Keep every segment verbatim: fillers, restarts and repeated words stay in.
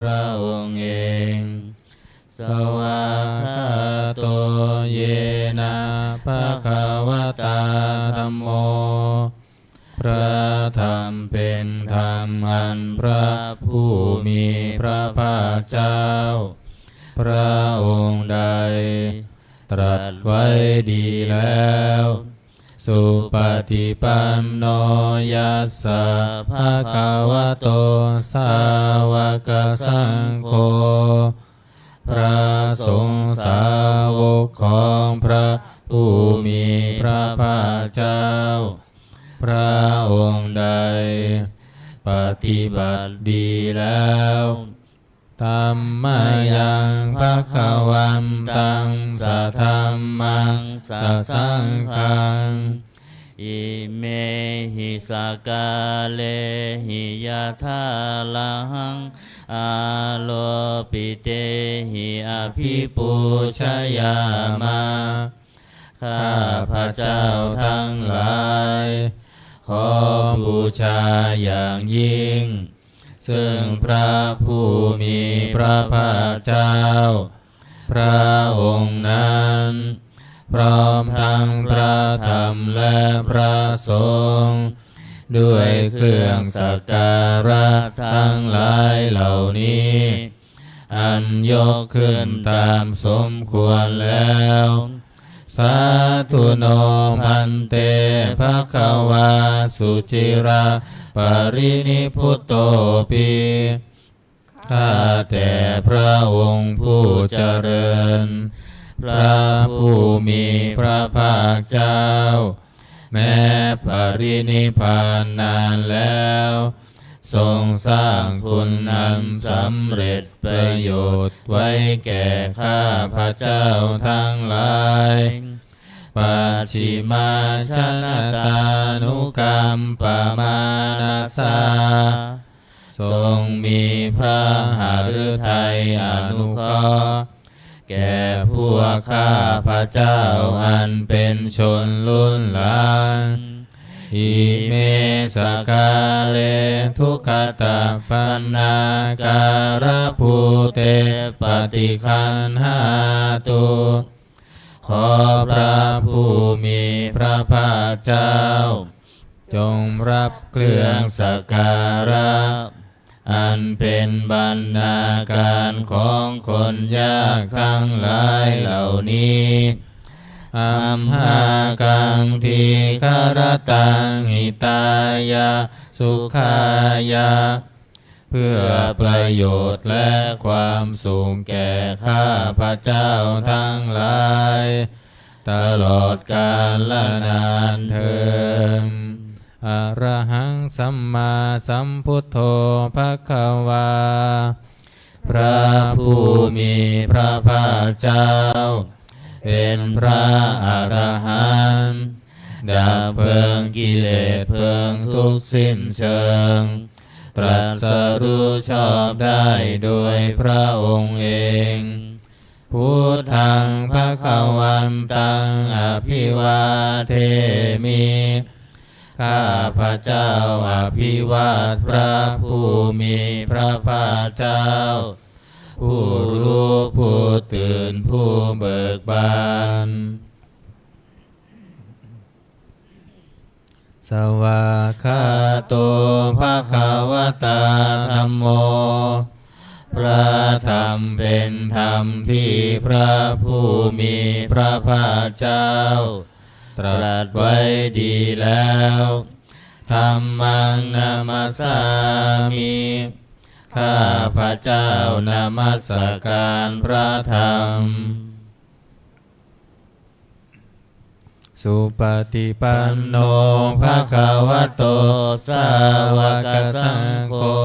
พระองค์เอง Svākkhāto yena bhagavatā dhammo. พระธรรมเป็นธรรมอันพระผู้มีพระภาคเจ้า พระองค์ใดตรัสไว้ดีแล้ว Supaṭipanno yassa bhagavato sāvakasaṅgho. พระสงฆ์สาวกของพระผู้มีพระภาคเจ้า พระองค์ใดปฏิบัติดีแล้ว Dhammayaṃ bhagavantaṃ sadhammaṃ sasaṅghaṃ. Imehi sakkārehi yathārahaṃ āropitehi abhipūjayāma. ข้าพเจ้าทั้งหลาย ขอบูชาอย่างยิ่ง ซึ่งพระผู้มีพระภาคเจ้า พระองค์นั้น พร้อมทั้งพระธรรมและพระสงฆ์ ด้วยเครื่องสักการะทั้งหลายเหล่านี้ อันยกขึ้นตามสมควรแล้ว Sādhu no bhante bhagavā suciraparinibbutopi. ข้าแต่พระองค์ผู้เจริญ พระผู้มีพระภาคเจ้า แม้ปรินิพพานนานแล้ว ทรงสร้างคุณอันสำเร็จประโยชน์ไว้แก่ข้าพเจ้าทั้งหลาย Pacchimājanatānukampamānasā. ทรงมีพระหฤทัยอนุเคราะห์ แก่พวกข้าพเจ้าอันเป็นชนรุ่นหลัง Ime sakkāre duggatapaṇṇākārabhūte paṭiggaṇhātu. ขอพระผู้มีพระภาคเจ้า จงรับเครื่องสักการะ อันเป็นบรรณาการของคนยากทั้งหลายเหล่านี้ Amhākaṃ dīgharattaṃ hitāya sukhāya. เพื่อประโยชน์และความสุขแก่ข้าพเจ้าทั้งหลาย ตลอดกาลนานเทอญ Arahaṃ sammāsambuddho bhagavā. พระผู้มีพระภาคเจ้า เป็นพระอรหันต์ ดับเพลิงกิเลสเพลิงทุกข์สิ้นเชิง ตรัสรู้ชอบได้โดยพระองค์เอง Buddhaṃ bhagavantaṃ abhivādemi. ข้าพเจ้าอภิวาทพระผู้มีพระภาคเจ้า ผู้รู้ผู้ตื่นผู้เบิกบาน Svākkhāto bhagavatā dhammo. พระธรรมเป็นธรรมที่พระผู้มีพระภาคเจ้า ตรัสไว้ดีแล้ว Dhammaṃ namassāmi. ข้าพเจ้านมัสการพระธรรม Supaṭipanno bhagavato sāvakasaṅgho.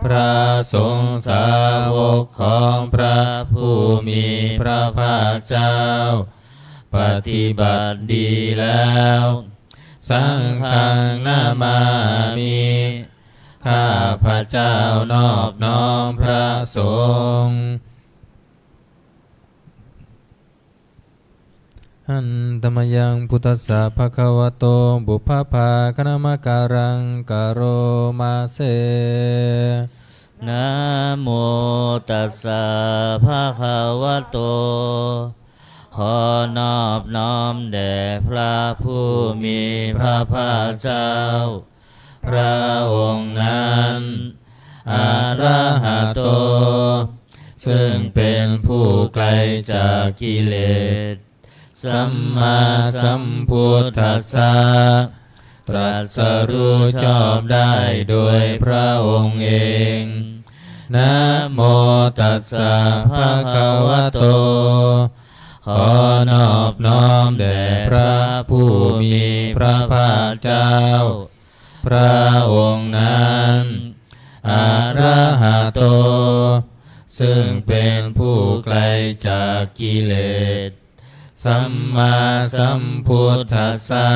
พระสงฆ์สาวกของพระผู้มีพระภาคเจ้า ปฏิบัติดีแล้ว Saṅghaṃ namāmi. ข้าพเจ้านอบน้อมพระสงฆ์ Handa mayaṃ buddhassa bhagavato pubbabhāganamakāraṃ karoma se. Namo tassa bhagavato ขอนอบน้อมแด่พระผู้มีพระภาคเจ้า พระองค์นั้น arahato ซึ่งเป็นผู้ไกลจากกิเลส sammāsambuddhassa ตรัสรู้ชอบได้โดยพระองค์เอง Namo tassa bhagavato ขอนอบน้อมแด่พระผู้มีพระภาคเจ้า พระองค์นั้น arahato ซึ่งเป็นผู้ไกลจากกิเลส sammāsambuddhassa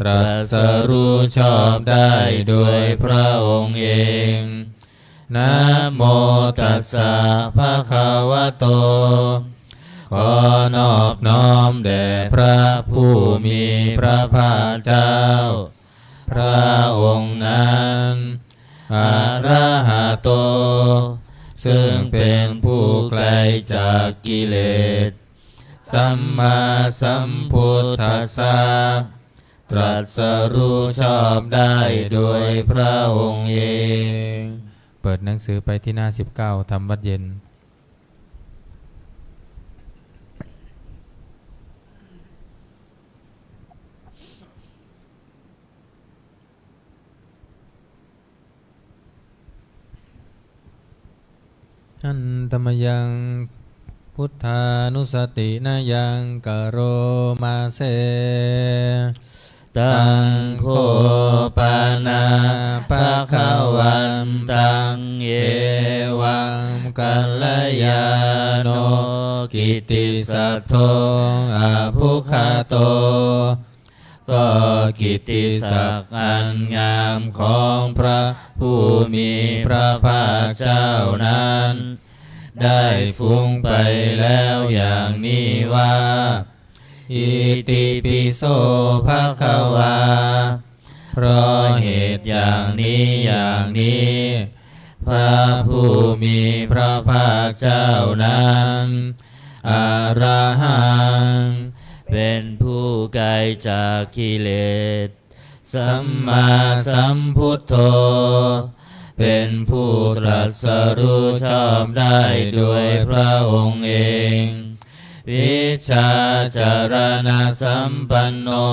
ตรัสรู้ชอบได้โดยพระองค์เอง Namo tassa bhagavato ขอนอบน้อมแด่พระผู้มีพระภาคเจ้า พระองค์นั้น arahato ซึ่งเป็นผู้ไกลจากกิเลส sammāsambuddhassa ตรัสรู้ชอบได้โดยพระองค์เอง เปิดหนังสือไปที่หน้า สิบเก้า ทำวัตรเย็น Handa mayaṃ buddhānussatinayaṃ karoma se. Taṃ kho pana bhagavantaṃ evaṃ kalyāṇo kittisaddo abbhuggato ก็กิตติศักดิ์อันงามของพระผู้มีพระภาคเจ้านั้น ได้ฟุ้งไปแล้วอย่างนี้ว่า Itipi so bhagavā เพราะเหตุอย่างนี้อย่างนี้ พระผู้มีพระภาคเจ้านั้น arahaṃ เป็นผู้ไกลจากกิเลส sammāsambuddho เป็นผู้ตรัสรู้ชอบได้โดยพระองค์เอง vijjācaraṇasampanno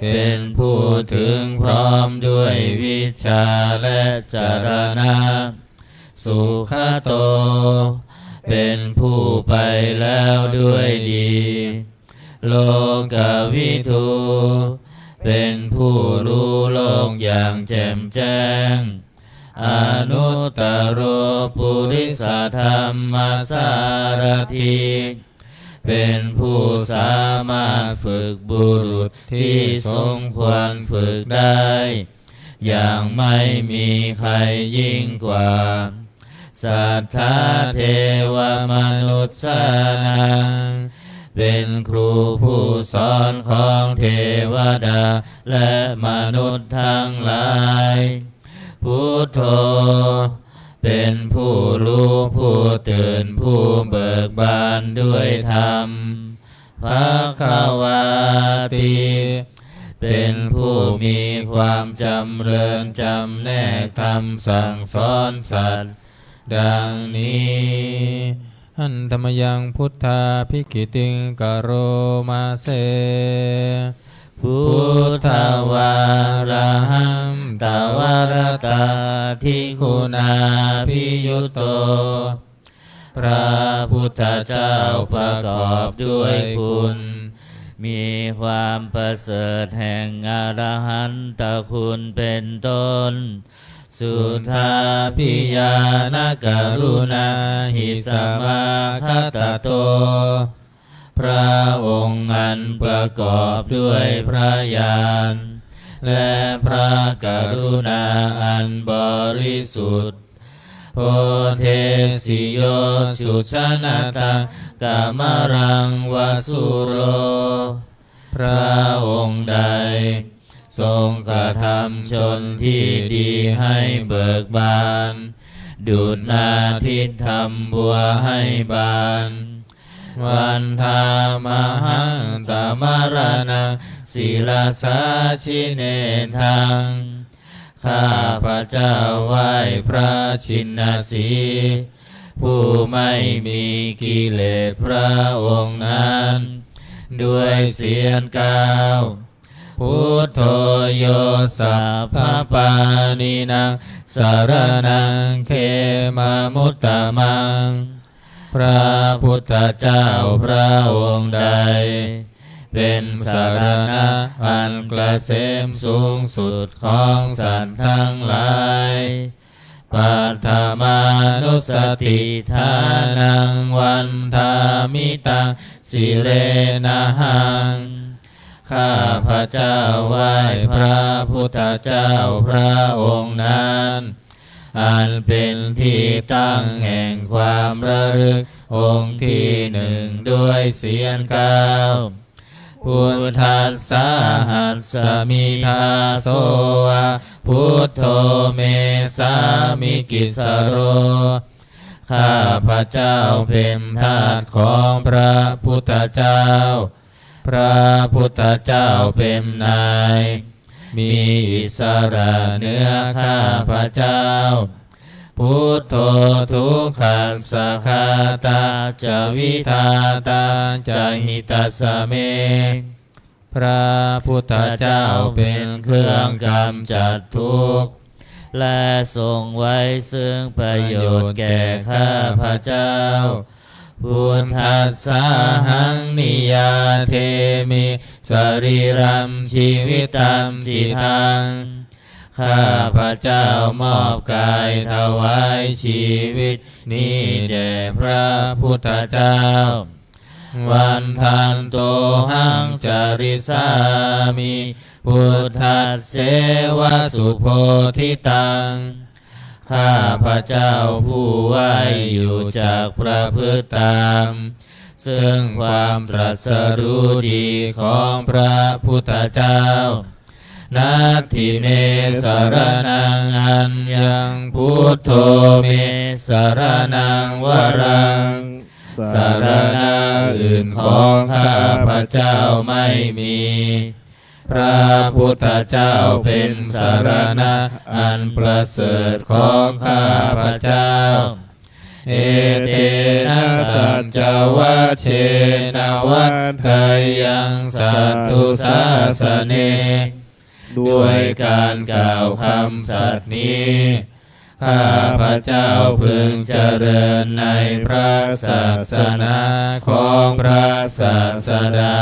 เป็นผู้ถึงพร้อมด้วยวิชชาและจรณะ sugato เป็นผู้ไปแล้วด้วยดี lokavidū เป็นผู้รู้โลกอย่างแจ่มแจ้ง anuttaro purisadammasārathi เป็นผู้สามารถฝึกบุรุษที่สมควรฝึกได้ อย่างไม่มีใครยิ่งกว่า satthā devamanussānaṃ เป็นครูผู้สอนของเทวดาและมนุษย์ทั้งหลาย buddho เป็นผู้รู้ผู้ตื่นผู้เบิกบานด้วยธรรม bhagavāti เป็นผู้มีความจำเริญจำแนกธรรมสั่งสอนสัตว์ ดังนี้ Handa mayaṃ buddhābhigītiṃ karoma se. Buddhavārahantavaratādiguṇābhiyutto พระพุทธเจ้าประกอบด้วยคุณ มีความประเสริฐแห่งอรหันตคุณเป็นต้น suddhābhiñāṇakaruṇāhi samāgatatto พระองค์อันประกอบด้วยพระญาณ และพระกรุณาอันบริสุทธิ์ bodhesi yo sujjhānāthakamalaṃva sūro พระองค์ใดทรงกระทำชนที่ดีให้เบิกบาน ดุจนาทิตย์ทำบัวให้บาน Vandāmahaṃ tamaraṇaṃ sirasā jinendaṃ. ข้าพเจ้าไหว้พระชินสีห์ ผู้ไม่มีกิเลสพระองค์นั้น ด้วยเสียงกล่าว Buddho yo sabbapāṇīnaṃ saraṇaṃ khemamuttamaṃ. พระพุทธเจ้าพระองค์ใด เป็นสรณะอันเกษมสูงสุดของสัตว์ทั้งหลาย Paṭhamānussatiṭṭhānaṃ vandāmi taṃ sirenahaṃ. ข้าพเจ้าไหว้พระพุทธเจ้าพระองค์นั้น อันเป็นที่ตั้งแห่งความระลึกองค์ที่หนึ่งด้วยเสียงกล่าว Buddhassāhasmi dāso va buddho me sāmikissaro. ข้าพเจ้าเป็นทาสของพระพุทธเจ้า พระพุทธเจ้าเป็นนาย มีอิสระเหนือข้าพเจ้า Buddho dukkhassa ghātā ca vidhātā ca hitassa me. พระพุทธเจ้าเป็นเครื่องกำจัดทุกข์ และทรงไว้ซึ่งประโยชน์แก่ข้าพเจ้า Buddhassāhaṃ niyyādemi sarīrañjīvitañcidaṃ. ข้าพเจ้ามอบกายถวายชีวิตนี้แด่พระพุทธเจ้า Vandantohaṃ carissāmi buddhasseva subodhitaṃ. ข้าพเจ้าผู้ไหว้อยู่จักประพฤติตาม ซึ่งความตรัสรู้ดีของพระพุทธเจ้า Natthi me saraṇaṃ aññaṃ buddho me saraṇaṃ varaṃ. สรณะอื่นของข้าพเจ้าไม่มี พระพุทธเจ้าเป็นสรณะอันประเสริฐของข้าพเจ้า Etena saccavajjena vaḍḍheyyaṃ satthu sāsane. ด้วยการกล่าวคำสัตย์นี้ ข้าพเจ้าพึงเจริญในพระศาสนาของพระศาสดา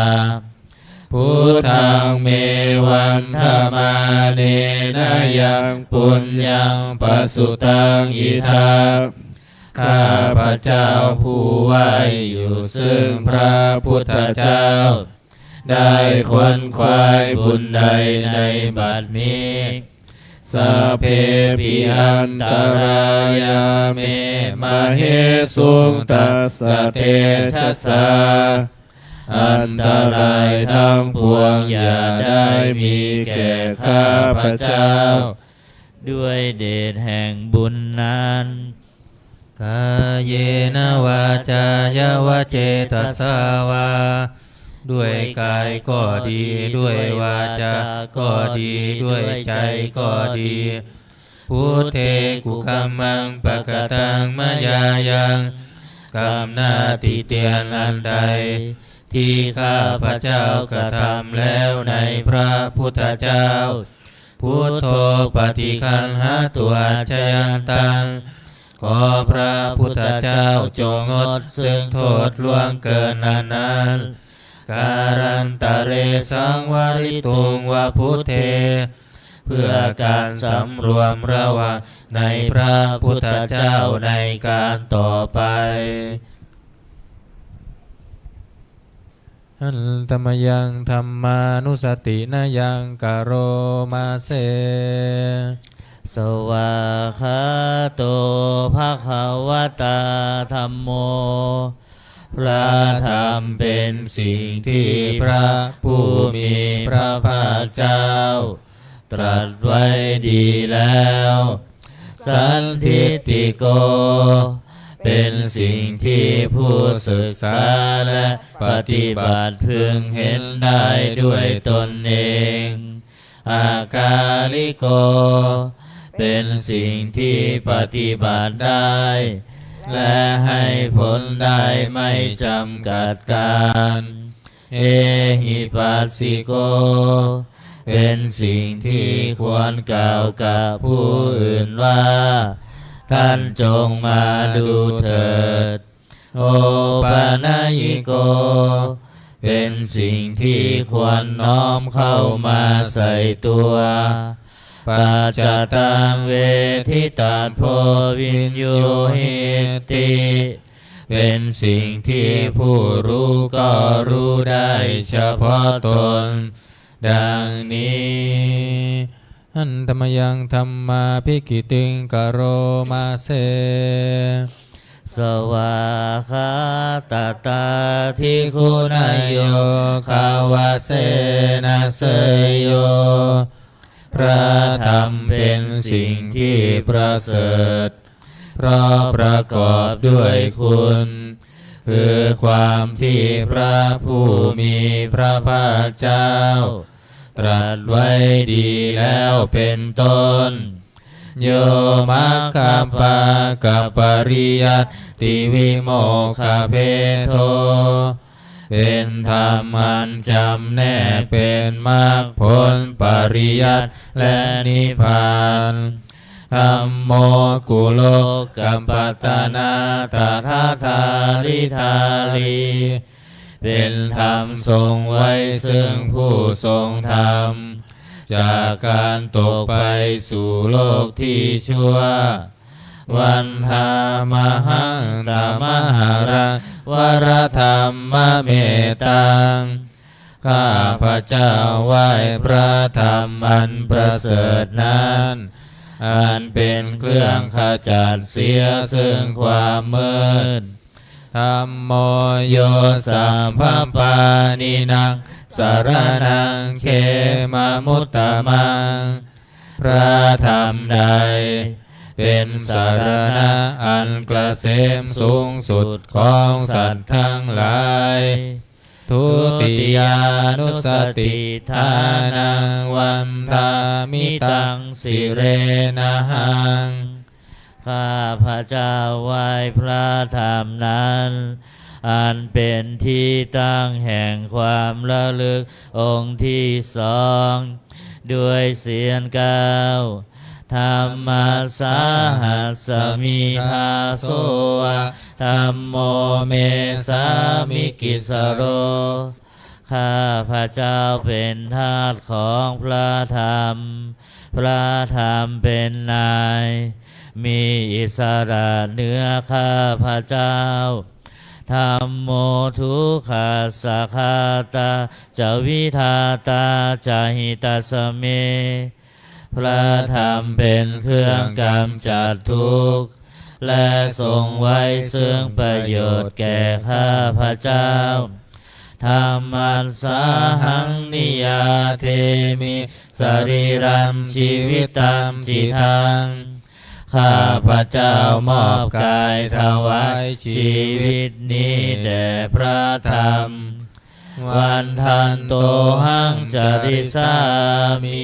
Buddhaṃ me vandamānena yaṃ puññaṃ pasutaṃ idha. ข้าพเจ้าผู้ไหว้อยู่ซึ่งพระพุทธเจ้า ได้ขวนขวายบุญใดในบัดนี้ Sabbepi antarāyā me māhesuṃ tassa tejasā. อันตรายทั้งปวงอย่าได้มีแก่ข้าพเจ้า ด้วยเดชแห่งบุญนั้น Kāyena vācāya va cetasā vā. ด้วยกายก็ดี ด้วยวาจาก็ดี ด้วยใจก็ดี Buddhe kukammaṃ pakataṃ mayā yaṃ. กรรมหน้าติเตียนอันใด ที่ข้าพเจ้ากระทำแล้วในพระพุทธเจ้า Buddho paṭiggaṇhatu accayantaṃ. ขอพระพุทธเจ้าจงงดซึ่งโทษล่วงเกินอันนั้น Kālantare saṃvarituṃ va buddhe. เพื่อการสำรวมระวังในพระพุทธเจ้าในการต่อไป Handa mayaṃ dhammānussatinayaṃ karoma se. Svākkhāto bhagavatā dhammo. พระธรรมเป็นสิ่งที่พระผู้มีพระภาคเจ้า ตรัสไว้ดีแล้ว Sandiṭṭhiko เป็นสิ่งที่ผู้ศึกษาและปฏิบัติพึงเห็นได้ด้วยตนเอง Akāliko เป็นสิ่งที่ปฏิบัติได้ และให้ผลได้ไม่จำกัดกาล Ehipassiko เป็นสิ่งที่ควรกล่าวกับผู้อื่นว่า ท่านจงมาดูเถิด Opanayiko เป็นสิ่งที่ควรน้อมเข้ามาใส่ตัว Paccattaṃ veditabbo viññūhīti เป็นสิ่งที่ผู้รู้ก็รู้ได้เฉพาะตน ดังนี้ Handa mayaṃ dhammābhigītiṃ karoma se. Svākkhātatādiguṇayogavasena seyyo พระธรรมเป็นสิ่งที่ประเสริฐ เพราะประกอบด้วยคุณ คือความที่พระผู้มีพระภาคเจ้า ตรัสไว้ดีแล้วเป็นต้น Yo maggapākapariyattivimokkhabhedo เป็นธรรมอันจำแนกเป็นมรรคผลปริยัติและนิพพาน Dhammo kulokapatanātharadhāridhārī เป็นธรรมทรงไว้ซึ่งผู้ทรงธรรม จากการตกไปสู่โลกที่ชั่ว Vandāmahaṃ tamaharaṃ varadhammametaṃ ข้าพเจ้าไหว้พระธรรมอันประเสริฐนั้น อันเป็นเครื่องขจัดเสียซึ่งความมืด Dhammo yo sabbapāṇīnaṃ saraṇaṃ khemamuttamaṃ พระธรรมใด เป็นสรณะอันเกษมสูงสุดของสัตว์ทั้งหลาย Dutiyānussatiṭṭhānaṃ vandāmi taṃ sirenahaṃ ข้าพเจ้าไหว้พระธรรมนั้น อันเป็นที่ตั้งแห่งความระลึกองค์ที่สอง ด้วยเสียงกล่าว Dhammassāhasmi dāso va dhammo me sāmikissaro ข้าพเจ้าเป็นทาสของพระธรรม พระธรรมเป็นนาย มีอิสระเหนือข้าพเจ้า Dhammo dukkhassa ghātā ca vidhātā ca hitassa me พระธรรมเป็นเครื่องกำจัดทุกข์ และทรงไว้ซึ่งประโยชน์แก่ข้าพเจ้า Dhammassāhaṃ niyyādemi sarīrañjīvitañcidaṃ ข้าพเจ้ามอบกายถวายชีวิตนี้แด่พระธรรม Vandantohaṃ carissāmi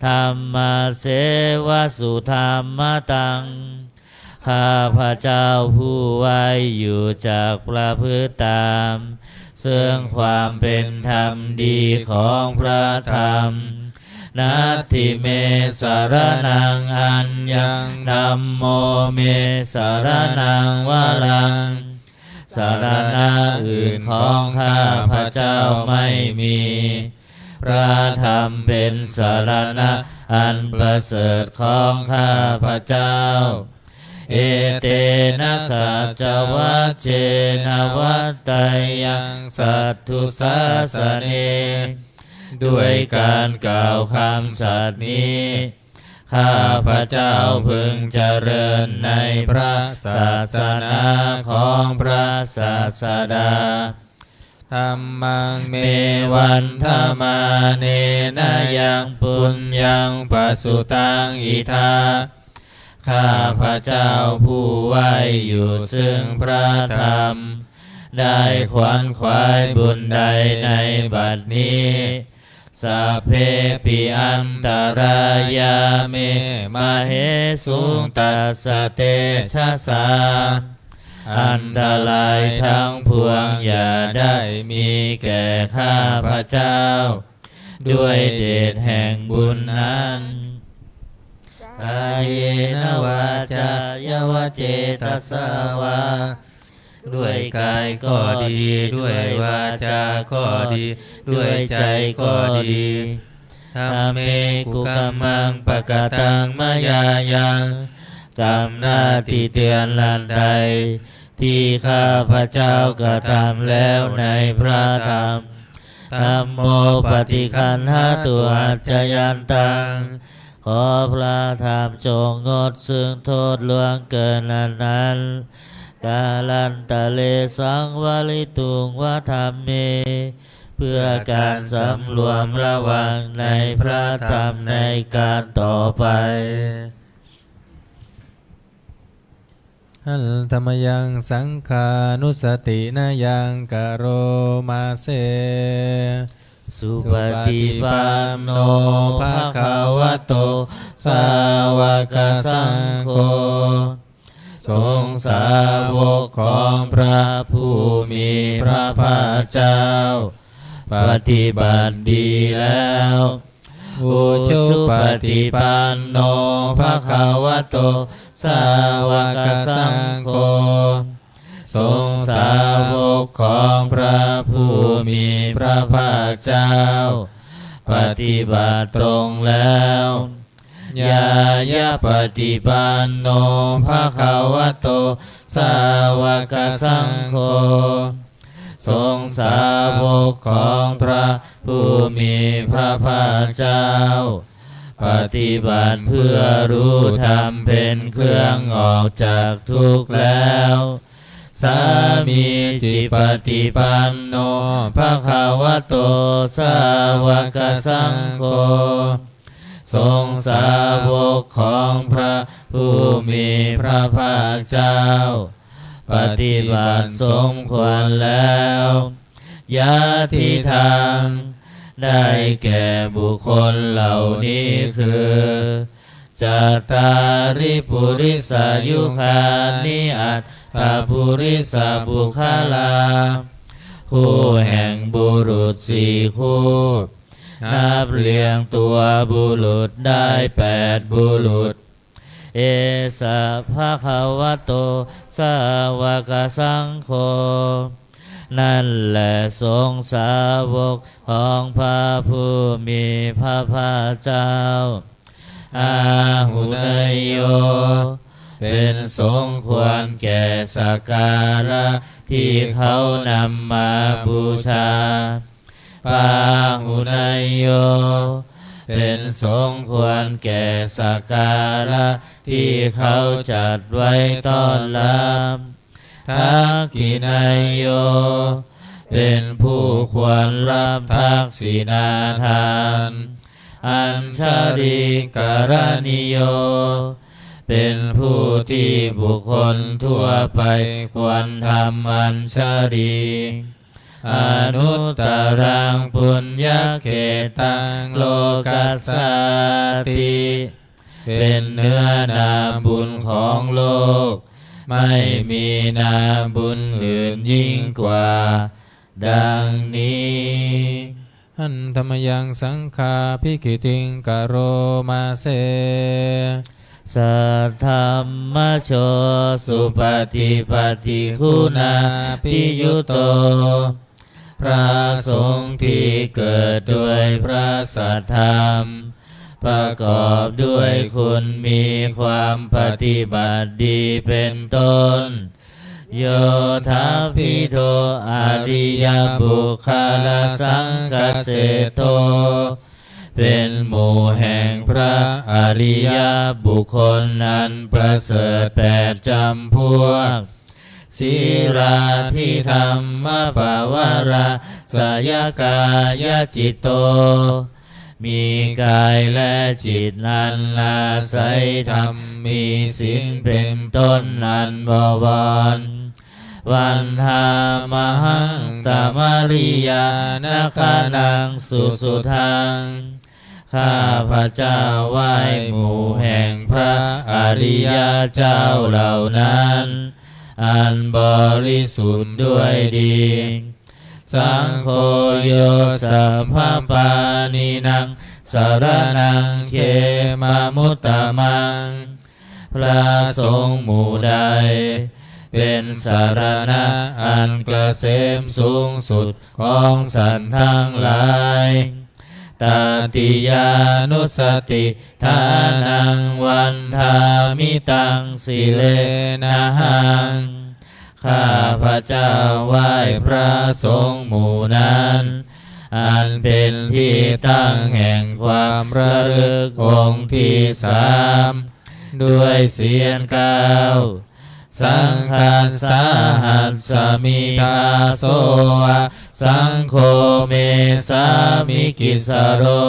dhammasevasudhammataṃ ข้าพเจ้าผู้ไหว้อยู่จักประพฤติตาม ซึ่งความเป็นธรรมดีของพระธรรม Natthi me saraṇaṃ aññaṃ dhammo me saraṇaṃ varaṃ สรณะอื่นของข้าพเจ้าไม่มี พระธรรมเป็นสรณะอันประเสริฐของข้าพเจ้า Etena saccavajjena vaḍḍheyyaṃ satthu sāsane ด้วยการกล่าวคำสัตย์นี้ ข้าพเจ้าพึงเจริญในพระศาสนาของพระศาสดา Dhammaṃ me vandamānena yaṃ puññaṃ pasutaṃ idha ข้าพเจ้าผู้ไหว้อยู่ซึ่งพระธรรม ได้ขวนขวายบุญใดในบัดนี้ Sabbepi antarāyā me māhesuṃ tassa tejasā. อันตรายทั้งปวงอย่าได้มีแก่ข้าพเจ้า ด้วยเดชแห่งบุญนั้น Kāyena vācāya va cetasā vā. ด้วยกายก็ดี ด้วยวาจาก็ดี ด้วยใจก็ดี Dhamme kukammaṃ pakataṃ mayā yaṃ. กรรมหน้าที่เตือนอันใด ที่ข้าพเจ้ากระทำแล้วในพระธรรม Dhammo paṭiggaṇhatu accayantaṃ. ขอพระธรรมจงงดซึ่งโทษล่วงเกินอันนั้น Kālantare saṃvarituṃ va dhamme. เพื่อการสำรวมระวังในพระธรรมในการต่อไป Handa mayaṃ saṅghānussatinayaṃ karoma se. Supaṭipanno bhagavato sāvakasaṅgho. สงฆ์สาวกของพระผู้มีพระภาคเจ้า ปฏิบัติดีแล้ว Ujupaṭipanno bhagavato sāvakasaṅgho. สงฆ์สาวกของพระผู้มีพระภาคเจ้า ปฏิบัติตรงแล้ว Ñāyapaṭipanno bhagavato sāvakasaṅgho. สงฆ์สาวกของพระผู้มีพระภาคเจ้า ปฏิบัติเพื่อรู้ธรรมเป็นเครื่องออกจากทุกข์แล้ว Sāmīcipaṭipanno bhagavato sāvakasaṅgho. สงฆ์สาวกของพระผู้มีพระภาคเจ้า ปฏิบัติสมควรแล้ว Yadidaṃ ได้แก่บุคคลเหล่านี้คือ Cattāri purisayugāni aṭṭha purisapuggalā. คู่แห่งบุรุษสี่คู่ นับเรียงตัวบุรุษได้แปดบุรุษ Esa bhagavato sāvakasaṅgho. นั่นแหละสงฆ์สาวกของพระผู้มีพระภาคเจ้า Āhuneyyo เป็นสงฆ์ควรแก่สักการะที่เขานำมาบูชา Pāhuneyyo เป็นสงฆ์ควรแก่สักการะที่เขาจัดไว้ต้อนรับ Dakkhiṇeyyo เป็นผู้ควรรับทักษิณาทาน Añjalikaraṇīyo เป็นผู้ที่บุคคลทั่วไปควรทำอัญชลี Anuttaraṃ puññakkhettaṃ lokassāti เป็นเนื้อนาบุญของโลก ไม่มีนาบุญอื่นยิ่งกว่า ดังนี้ Handa mayaṃ saṅghābhigītiṃ karoma se. Saddhammajo supaṭipattiguṇābhiyutto พระสงฆ์ที่เกิดด้วยพระสัทธรรม ประกอบด้วยคุณมีความปฏิบัติดีเป็นต้น Yodapīdo ariyapuggalasaṅghaseṭṭho เป็นหมู่แห่งพระอริยบุคคลอันประเสริฐแปดจำพวก Sīlādidhammapavarāsayakāyacitto มีกายและจิตอันอาศัยธรรม มีศีลเป็นต้นอันบวร Vandāmahaṃ tamariyāna gaṇaṃ susuddhaṃ. ข้าพเจ้าไหว้หมู่แห่งพระอริยเจ้าเหล่านั้น อันบริสุทธิ์ด้วยดี Saṅgho yo sabbapāṇīnaṃ saraṇaṃ khemamuttamaṃ. พระสงฆ์หมู่ใด เป็นสรณะอันเกษมสูงสุดของสัตว์ทั้งหลาย Tatiyānussatiṭṭhānaṃ vandāmi taṃ sirenahaṃ. ข้าพเจ้าไหว้พระสงฆ์หมู่นั้น อันเป็นที่ตั้งแห่งความระลึกองค์ที่สาม ด้วยเสียงกล้าว Saṅghassa hasmi dāso va, saṅgho me sāmikissaro.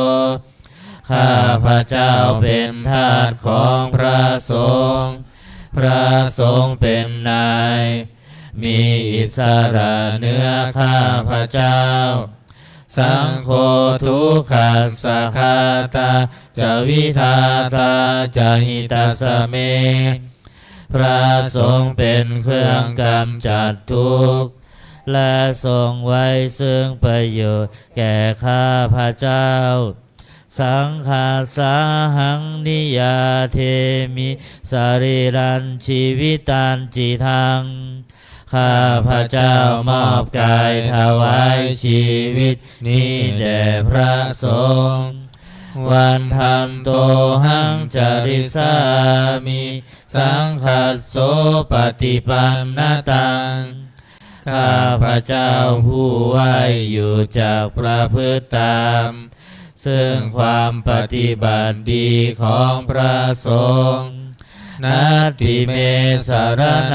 ข้าพเจ้าเป็นทาสของพระสงฆ์ พระสงฆ์เป็นนาย มีอิสระเหนือข้าพเจ้า Saṅgho dukkhassa ghātā ca vidhātā ca hitassa me. พระสงฆ์เป็นเครื่องกำจัดทุกข์ และทรงไว้ซึ่งประโยชน์แก่ข้าพเจ้า Saṅghassahaṃ niyyādemi sarīrañjīvitañcidaṃ. ข้าพเจ้ามอบกายถวายชีวิตนี้แด่พระสงฆ์ Vandantohaṃ carissāmi saṅghassopaṭipannataṃ. ข้าพเจ้าผู้ไหว้อยู่จักประพฤติตาม ซึ่งความปฏิบัติดีของพระสงฆ์ Natthi me saraṇaṃ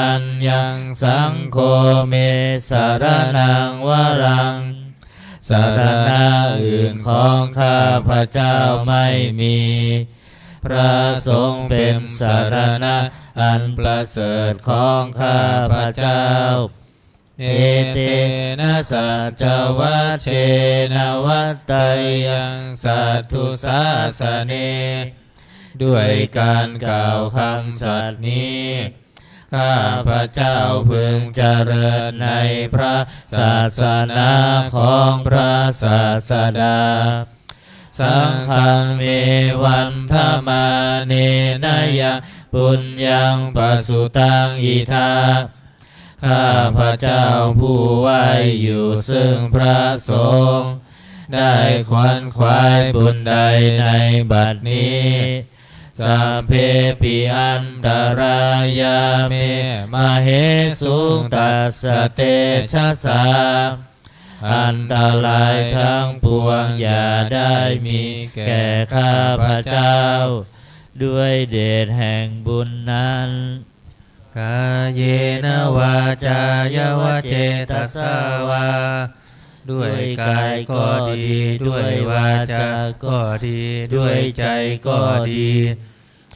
aññaṃ, saṅgho me saraṇaṃ varaṃ. สรณะอื่นของข้าพเจ้าไม่มี พระสงฆ์เป็นสรณะอันประเสริฐของข้าพเจ้า Etena saccavajjena vaḍḍheyyaṃ satthu sāsane. ด้วยการกล่าวคำสัตย์นี้ ข้าพเจ้าพึงเจริญในพระศาสนาของพระศาสดา Saṅghaṃ me vandamānena yaṃ puññaṃ pasutaṃ idha. ข้าพเจ้าผู้ไหว้อยู่ซึ่งพระสงฆ์ ได้ขวนขวายบุญใดในบัดนี้ Sabbepi antarāyā me māhesuṃ tassa tejasā. อันตรายทั้งปวงอย่าได้มีแก่ข้าพเจ้า ด้วยเดชแห่งบุญนั้น Kāyena vācāya va cetasā vā. ด้วยกายก็ดี ด้วยวาจาก็ดี ด้วยใจก็ดี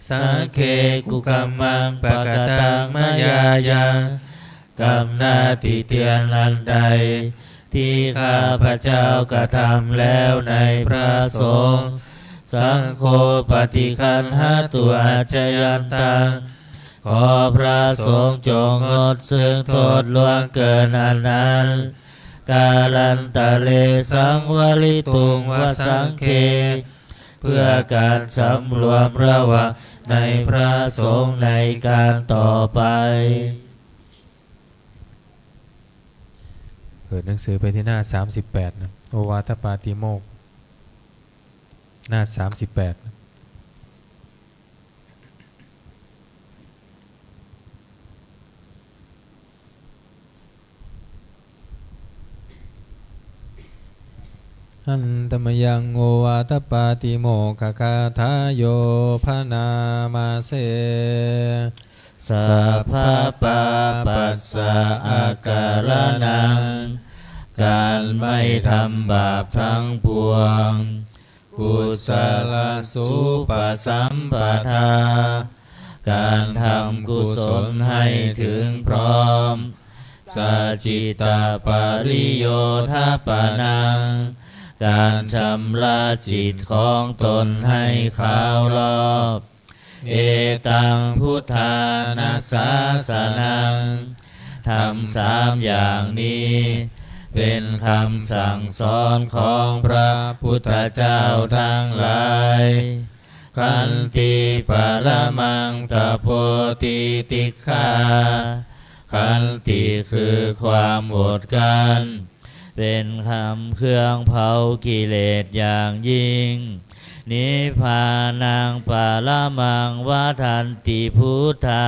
Sagge kukammaṃ pakataṃ mayā yaṃ. กรรมหน้าติเตียนอันใด ที่ข้าพเจ้ากระทำแล้วในพระสงฆ์ Saṅgho paṭiggaṇhatu accayantaṃ. ขอพระสงฆ์จงงดซึ่งโทษล่วงเกินอันนั้น Kālantare saṃvarituṃ va saṅghe. เพื่อการสำรวมระวังในพระสงฆ์ในการต่อไป เปิดหนังสือไปที่หน้าสามสิบแปดนะ โอวาทปาติโมกข์ หน้าสามสิบแปด Handa mayaṃ ovātapātimokkhagathayo bhaṇāma se. Sabbapāpassa akaraṇaṃ. การไม่ทำบาปทั้งปวง kusalasu pasampadā การทำกุศลให้ถึงพร้อม sacittapariyothapanaṃ การชำระจิตของตนให้ขาวรอบ etaṃ buddhāna sāsanaṃ ธรรมสามอย่างนี้ เป็นคำสั่งสอนของพระพุทธเจ้าทั้งหลาย Khanti paramaṃ tapo titikkhā Khanti คือความอดกลั้น เป็นคำเครื่องเผากิเลสอย่างยิ่ง Nibbānaṃ paramaṃ vadanti buddhā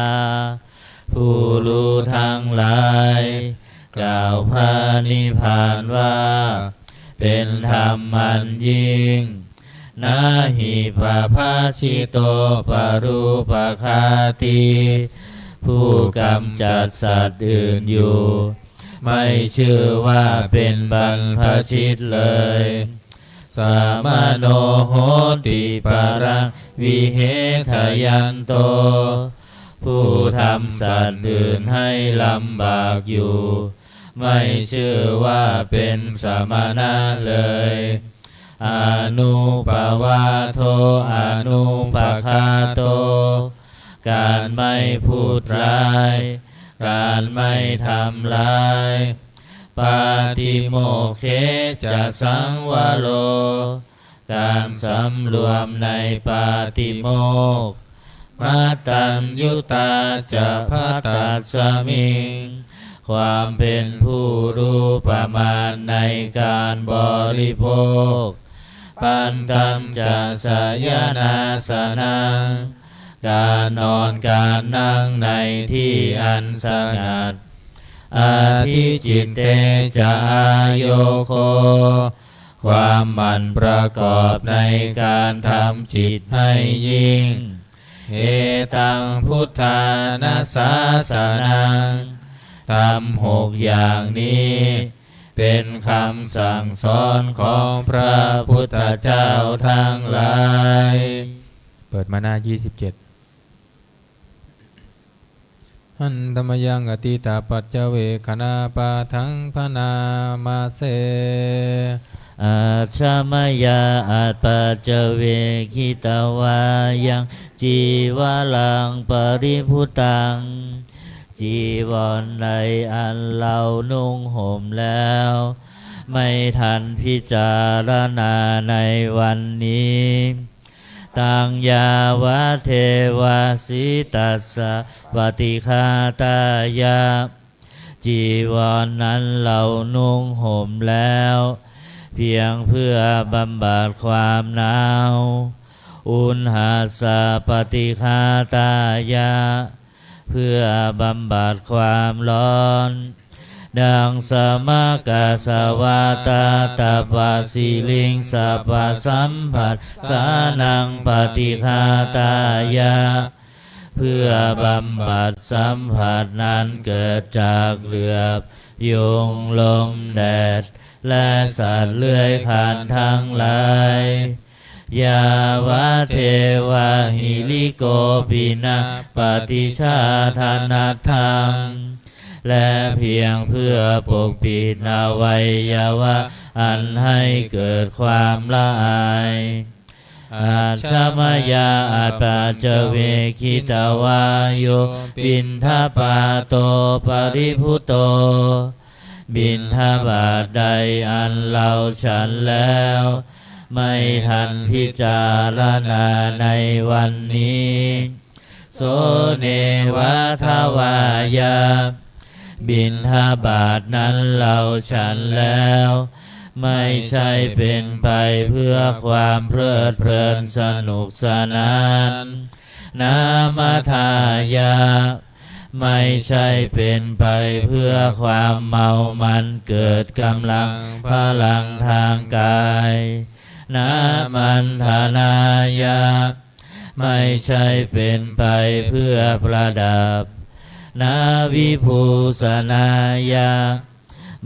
ผู้รู้ทั้งหลาย กล่าวพระนิพพานว่า เป็นธรรมอันยิ่ง Na hi pabbajito parūpaghātī ผู้กำจัดสัตว์อื่นอยู่ ไม่ชื่อว่าเป็นบรรพชิตเลย Samano hoti paraṃ vihetayanto ผู้ทำสัตว์อื่นให้ลำบากอยู่ ไม่ชื่อว่าเป็นสมณะเลย Anuppavādo anupaghāto การไม่พูดร้าย การไม่ทำร้าย Pātimokkhe ca saṃvaro การสำรวมในปาติโมกข์ Mattaññutā ca bhaddasmiṃ ความเป็นผู้รู้ประมาณในการบริโภค Pantañca sayanāsanaṃ การนอนการนั่งในที่อันสงัด Adhicitte ca āyogo ความหมั่นประกอบในการทำจิตให้ยิ่ง Etaṃ buddhāna sāsanaṃ ธรรมหกอย่างนี้ เป็นคำสั่งสอนของพระพุทธเจ้าทั้งหลาย เปิดมาหน้า ยี่สิบเจ็ด Handa mayaṃ atītapaccavekkhaṇapāṭhaṃ bhaṇāma se. Ajja mayā apaccavekkhitvā yaṃ cīvaraṃ paribhuttaṃ จีวรใดอันเรานุ่งห่มแล้ว ไม่ทันพิจารณาในวันนี้ Taṃ yāvadeva sītassa paṭighātāya จีวรนั้นเรานุ่งห่มแล้ว เพียงเพื่อบำบัดความหนาว Uṇhassa paṭighātāya เพื่อบำบัดความร้อน Daṃsamakasavātātapasiriṃ sapasamphassānaṃ paṭighātāya เพื่อบำบัดสัมผัสนั้นเกิดจากเหลือบ ยุง ลม แดด และสัตว์เลื้อยคลานทั้งหลาย Yāvadeva hirikopinapaṭicchādanatthaṃและเพียงเพื่อปกปิดอวัยวะอันให้เกิดความละอาย Ajja mayā apaccavekkhitvā yo piṇḍapāto paribhutto บิณฑบาตใดอันเราฉันแล้ว ไม่ทันพิจารณาในวันนี้ So neva davāya บิณฑบาตนั้นเราฉันแล้ว ไม่ใช่เป็นไปเพื่อความเพลิดเพลินสนุกสนาน Na madāya ไม่ใช่เป็นไปเพื่อความเมามันเกิดกำลังพลังทางกาย Na maṇḍanāya ไม่ใช่เป็นไปเพื่อประดับ Na vibhūsanāya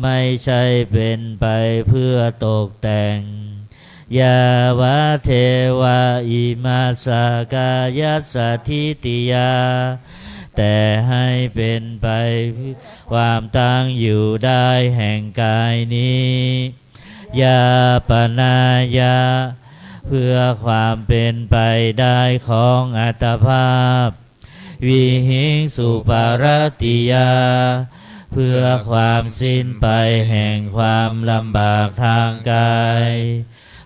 ไม่ใช่เป็นไปเพื่อตกแต่ง Yāvadeva imassa kāyassa ṭhitiyā, แต่ให้เป็นไปเพื่อความตั้งอยู่ได้แห่งกายนี้ Yāpanāya เพื่อความเป็นไปได้ของอัตภาพ Vihiṃsuparatiyā เพื่อความสิ้นไปแห่งความลำบากทางกาย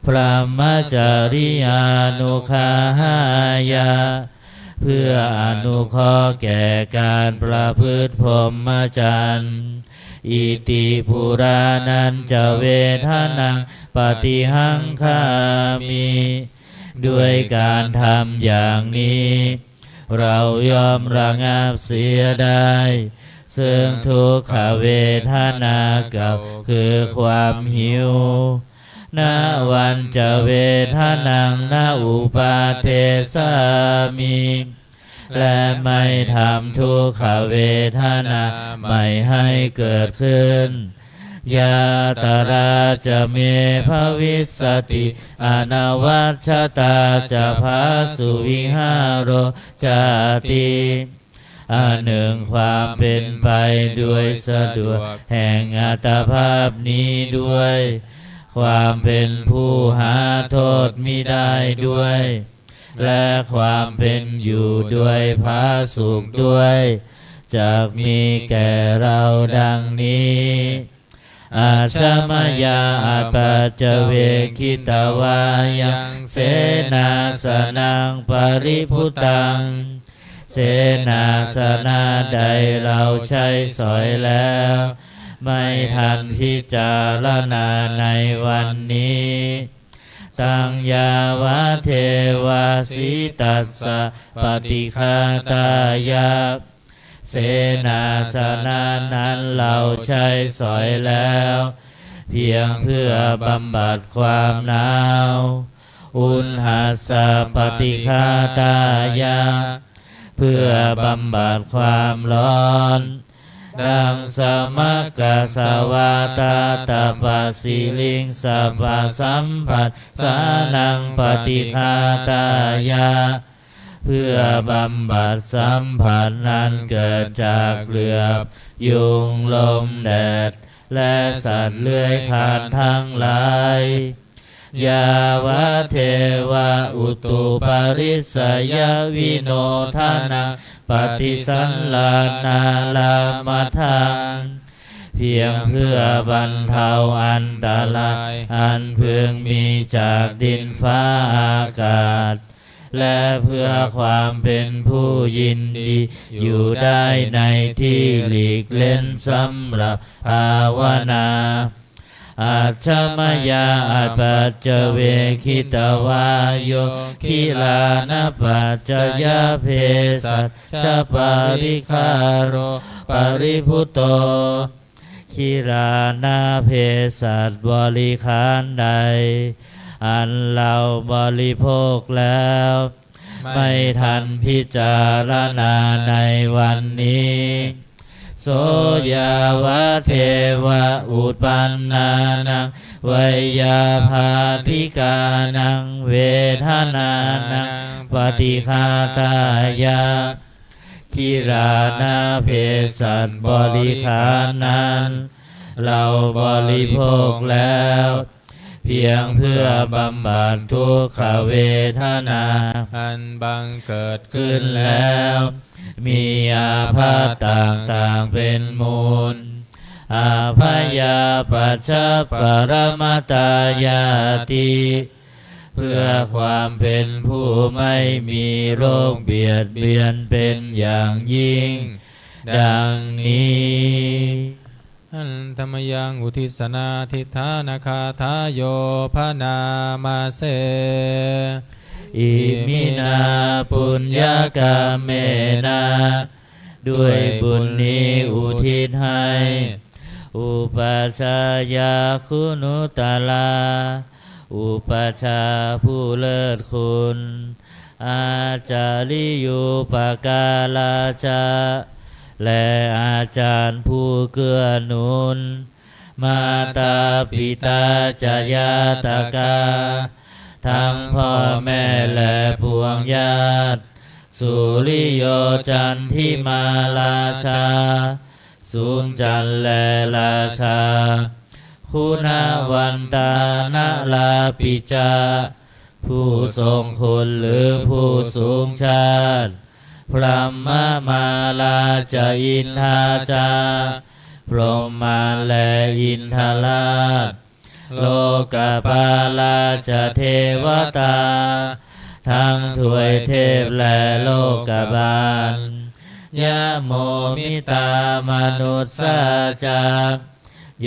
Brahmacariyānuggahāya เพื่ออนุเคราะห์แก่การประพฤติพรหมจรรย์ Iti purāṇañca vedanaṃ paṭihaṅkhāmi ด้วยการทำอย่างนี้ เราย่อมระงับเสียได้ ซึ่งทุกขเวทนาเก่าคือความหิว Navañca vedanaṃ na uppādessāmi และไม่ทำทุกขเวทนาใหม่ให้เกิดขึ้น Yātrā ca me bhavissati anavajjatā ca phāsuvihāro cāti อันหนึ่งความเป็นไปโดยสะดวกแห่งอัตภาพนี้ด้วย ความเป็นผู้หาโทษมิได้ด้วย และความเป็นอยู่โดยผาสุกข์ด้วย จักมีแก่เราดังนี้ Ajja mayā apaccavekkhitvā yaṃ senāsanaṃ paribhuttaṃ เสนาสนะใดเราใช้สอยแล้ว ไม่ทันพิจารณาในวันนี้ Taṃ yāvadeva sītassa paṭighātāya เสนาสนะนั้นเราใช้สอยแล้ว เพียงเพื่อบำบัดความหนาว Uṇhassa paṭighātāya เพื่อบำบัดความร้อน Daṃsamakasavātātapasiriṃ sabbasamphassānaṃ paṭighātāya เพื่อบำบัดสัมผัสนั้นเกิดจากเหลือบยุง ลมแดด และสัตว์เลื้อยคลานทั้งหลาย Yāvadeva utuparissayavinodanaṃ paṭisallānārāmatthaṃ เพียงเพื่อบรรเทาอันตรายอันพึงมีจากดินฟ้าอากาศ และเพื่อความเป็นผู้ยินดีอยู่ได้ในที่หลีกเล้นสำหรับภาวนา Ajja mayā apaccavekkhitvā yo gilānapaccayabhesajjaparikkhāro paribhutto กิลานาเภสัชบริขารใด อันเราบริโภคแล้ว ไม่ทันพิจารณาในวันนี้ So yāvadeva uppannānaṃ veyyābādhikānaṃ vedanānaṃ paṭighātāya กิลานาเภสัชบริขารนั้น เราบริโภคแล้ว เพียงเพื่อบำบัดทุกขเวทนา อันบังเกิดขึ้นแล้ว มีอาพาธต่างๆเป็นมูล Abyāpajjhaparamatāyāti เพื่อความเป็นผู้ไม่มีโรคเบียดเบียนเป็นอย่างยิ่ง ดังนี้ Handa mayaṃ uddissanādhiṭṭhānagāthāyo bhaṇāma se. Iminā puññakammena ด้วยบุญนี้อุทิศให้ Upajjhāyā guṇuttarā อุปัชฌาย์ผู้เลิศคุณ Ācariyūpakārā ca และอาจารย์ผู้เกื้อหนุน mātā pitā ca ñātakā ทั้งพ่อแม่และปวงญาติ suriyo candimā rājā สุริยจันทร์และราชา guṇavantā narāpi ca ผู้ทรงคุณหรือผู้สูงชาติ brahmamārā ca indā ca พรหมมารและอินทราช lokapālā ca devatā ทั้งทวยเทพและโลกบาล yamo mittā manussā ca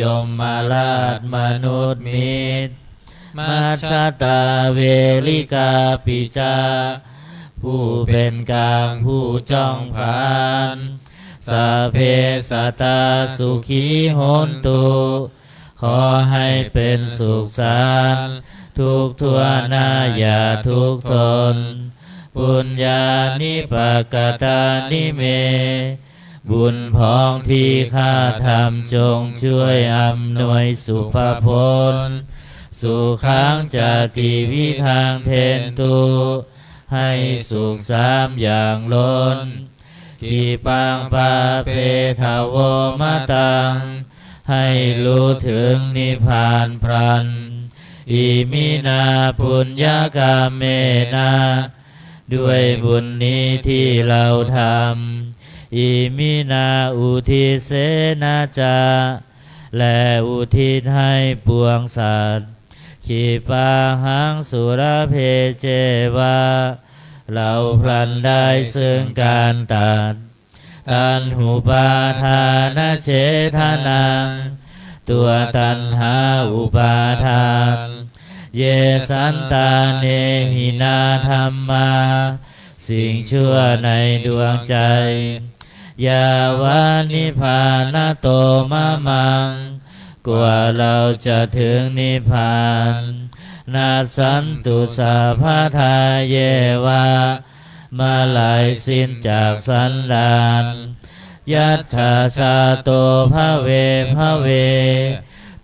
ยมราชมนุษย์มิตร majjhattā verikāpi ca ผู้เป็นกลางผู้จ้องผลาญ sabbe sattā sukhī hontu ขอให้เป็นสุขสันต์ทุกทั่วหน้าอย่าทุกข์ทน puññāni pakatāni me บุญพองที่ข้าทำจงช่วยอำนวยสุภผล sukhaṃ ca tividhaṃ dentu ให้สุขสามอย่างล้น khippaṃ pāpetha vo mataṃ ให้รู้ถึงนิพพานพลัน iminā puññakammena ด้วยบุญนี้ที่เราทำ iminā uddisena ca และอุทิศให้ปวงสัตว์ khippāhaṃ sulabhe ceva เราพลันได้ซึ่งการตัด taṇhupādānachedanaṃ ตัวตัณหาอุปาทาน ye santāne hinā dhammā สิ่งชั่วในดวงใจ yāva nibbānato mamaṃ กว่าเราจะถึงนิพพาน nassantu sabbadā yeva เมื่อไหร่สิ้นจากสันดาน yattha jāto bhave bhave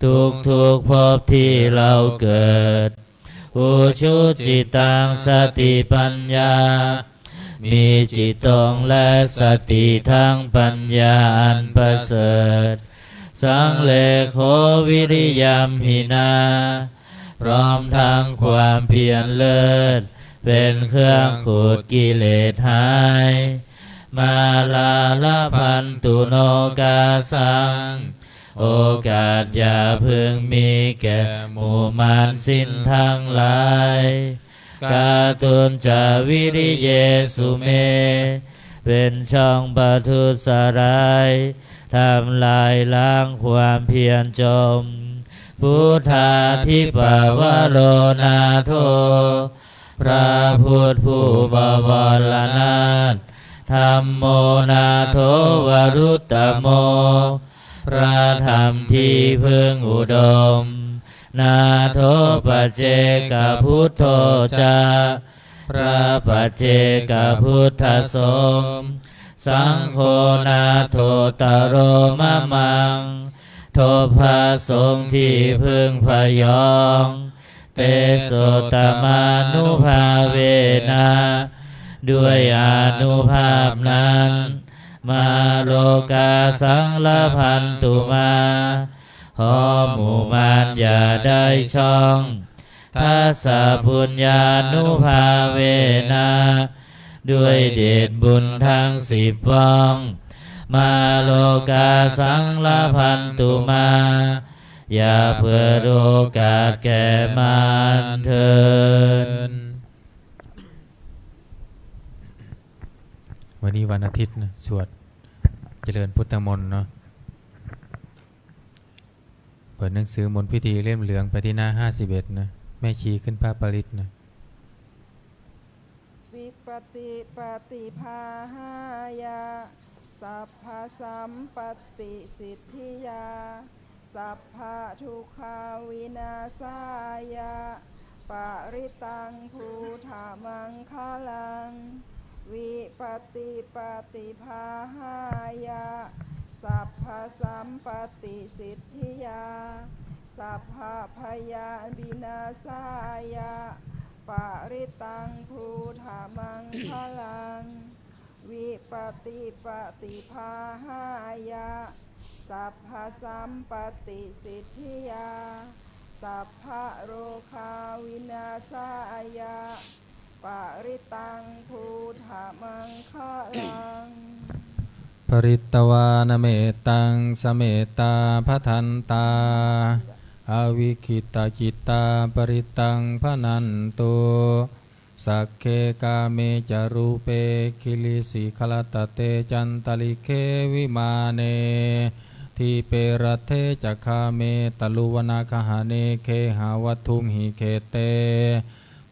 ทุกทุกๆภพที่เราเกิด ujucittaṃ satipaññā มีจิตตรงและสติทั้งปัญญาอันประเสริฐ sallekho viriyamhinā พร้อมทั้งความเพียรเลิศ เป็นเครื่องขูดกิเลสหาย mārā labhantu nokāsaṃ โอกาสอย่าพึงมีแก่หมู่มารสิ้นทั้งหลาย kātuñca viriyesu me เป็นช่องประทุษร้าย ทำลายล้างความเพียรจม buddhādhipavaro nātho พระพุทธผู้บวรนาถ dhammo nātho varuttamo พระธรรมที่พึ่งอุดม nātho paccekabuddho ca พระปัจเจกพุทธสงฆ์ saṅgho nāthottaro mamaṃ ทบพระสงฆ์ที่พึ่งพยอง tesottamānubhāvena ด้วยอานุภาพนั้น mārokāsaṃ labhantu mā ขอหมู่มารอย่าได้ช่อง dasapuññānubhāvena ด้วยเดชบุญทั้งสิบป้อง mārokāsaṃ labhantu mā อย่าเปิดโอกาสแก่มารเถิด วันนี้วันอาทิตย์นะ สวดเจริญพุทธมนต์เนาะ เปิดหนังสือมนต์พิธีเล่มเหลืองไปที่หน้าห้าสิบเอ็ดนะ แม่ชีขึ้นพระปริตรนะ vipattipaṭibāhāya sabbasampattisiddhiyā sabbadukkhavināsāya parittaṃ brūtha maṅgalaṃ. Vipattipaṭibāhāya sabba sampattisitthiyā sabbabhayavināsāya parittaṃ brūtha maṅgalaṃ. Vipattipaṭibāhāya sabbasampattisitthiyā sabbarogavināsāya parittaṃ brūtha maṅgalaṃ. Pharitvāna mettaṃ samettā bhadantā avikkhittacittā parittaṃ bhaṇantu. Sagge kāme ca rūpe girisikharataṭe cantalikkhe vimāne dīpe raṭṭhe ca gāme taruvanagahane gehavatthumhi khette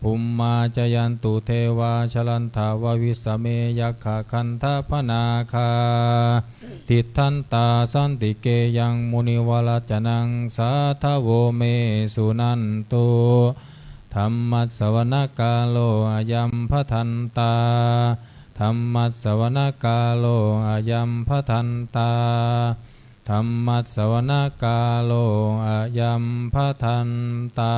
bhummā cāyantu devā jalathalavisame yakkhagandhabbanāgā tiṭṭhantā santike yaṃ munivaravacanaṃ sādhavo me suṇantu. Dhammassavanakālo ayam bhadantā. Dhammassavanakālo ayam bhadantā. Dhammassavanakālo ayam bhadantā.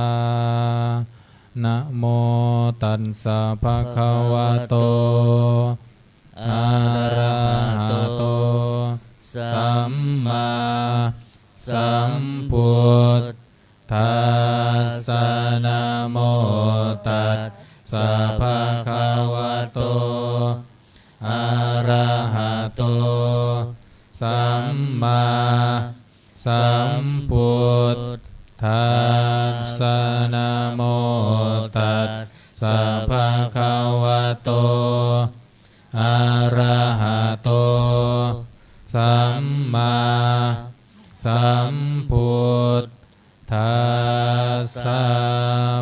Namo tassa bhagavato arahato sammāsambuddhassa. Namo tassa bhagavato arahato sammāsambuddhassa. Namo tassa bhagavato arahato sammāsambuddhassa.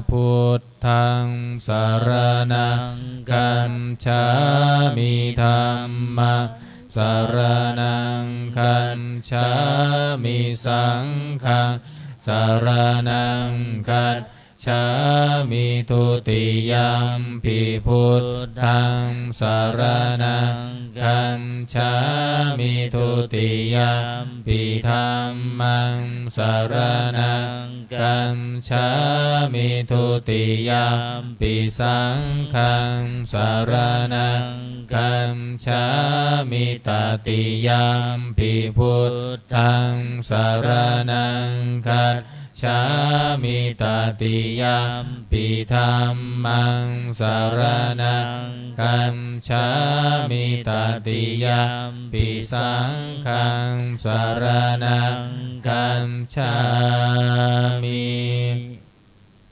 Buddhaṃ saraṇaṃ gacchāmi. Dhammaṃ saraṇaṃ gacchāmi. Saṅghaṃ saraṇaṃ gacchāmi. Dutiyampi buddhaṃ saraṇaṃ gacchāmi. Dutiyampi dhammaṃ saraṇaṃ gacchāmi. Dutiyampi saṅghaṃ saraṇaṃ gacchāmi. Tatiyampi buddhaṃ saraṇaṃ gacchāmi. Tatiyampi dhammaṃ saraṇaṃ gacchāmi. Tatiyampi saṅghaṃ saraṇaṃ gacchāmi.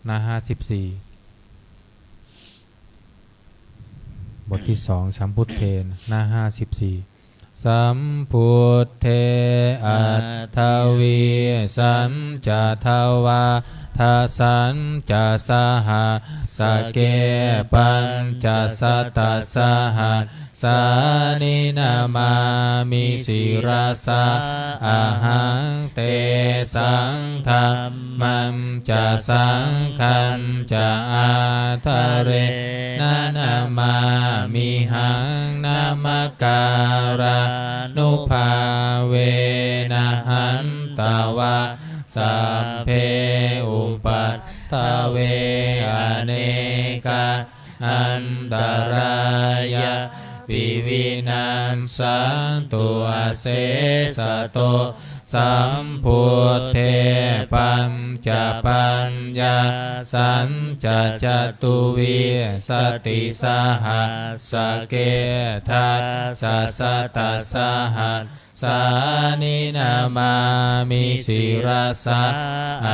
หน้า ห้าสิบสี่ บทที่สอง Sambuddhe หน้า ห้าสิบสี่ Sambuddhe aṭṭhavīsañca dvādasañca sahassake pañcasatasahassāni namāmi sirasā ahaṃ. Tesaṃ dhammañca saṅghañca ādarena namāmihaṃ. Namakārānubhāvena hantvā sabbe upaddave anekā antarāyāpi vinassantu asesato. Sambuddhe pañcapaññāsañca catuvīsatisahassake dasasatasahassāni namāmi sirasā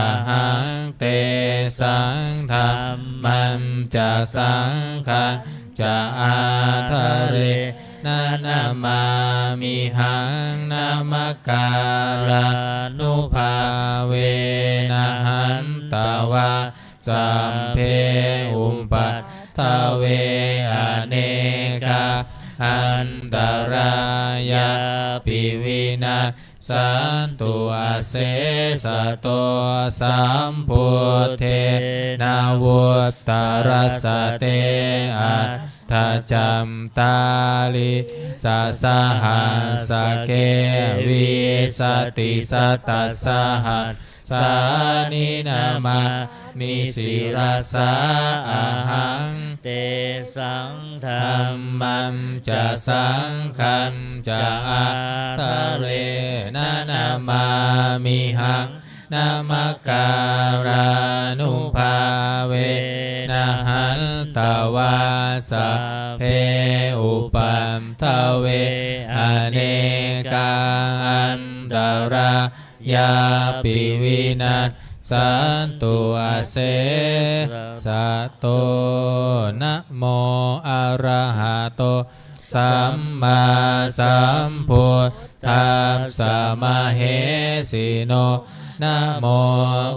ahaṃ. Tesaṃ dhammañca saṅghañca ādarena namāmihaṃ. Namakārānubhāvena hantvā sabbe upaddave anekā antarāyāpi vinassantu asesato. Sambuddhe navuttarasate aṭ Sattacattālīsasahassake vīsatisatasahassāni namāmi sirasā ahaṃ. Tesaṃ dhammañca saṅghañca ādarena namāmihaṃ. Namakārānubhāvena hantvā sabbe upaddave anekā antarāyāpi vinassantu asesato. Namo arahato sammāsambuddhassa mahesino. Namo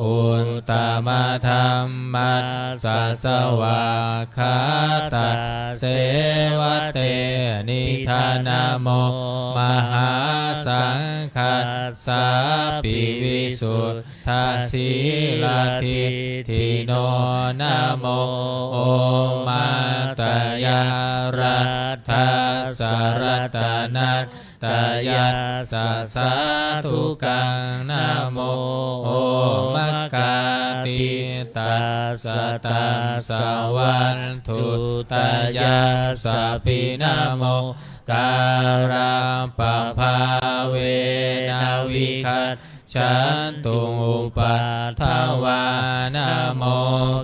uttamadhammassa svākkhātasseva tenidha. Namo mahāsaṅghassāpi visud ddhasīladiṭṭhino. Namo omātyāraddhassa ratanattayassa sādhukaṃ. Namo omakātītassa tassa vatthuttayassapi. Namo kārappabhāvena vigac chantu upaddavā. Namo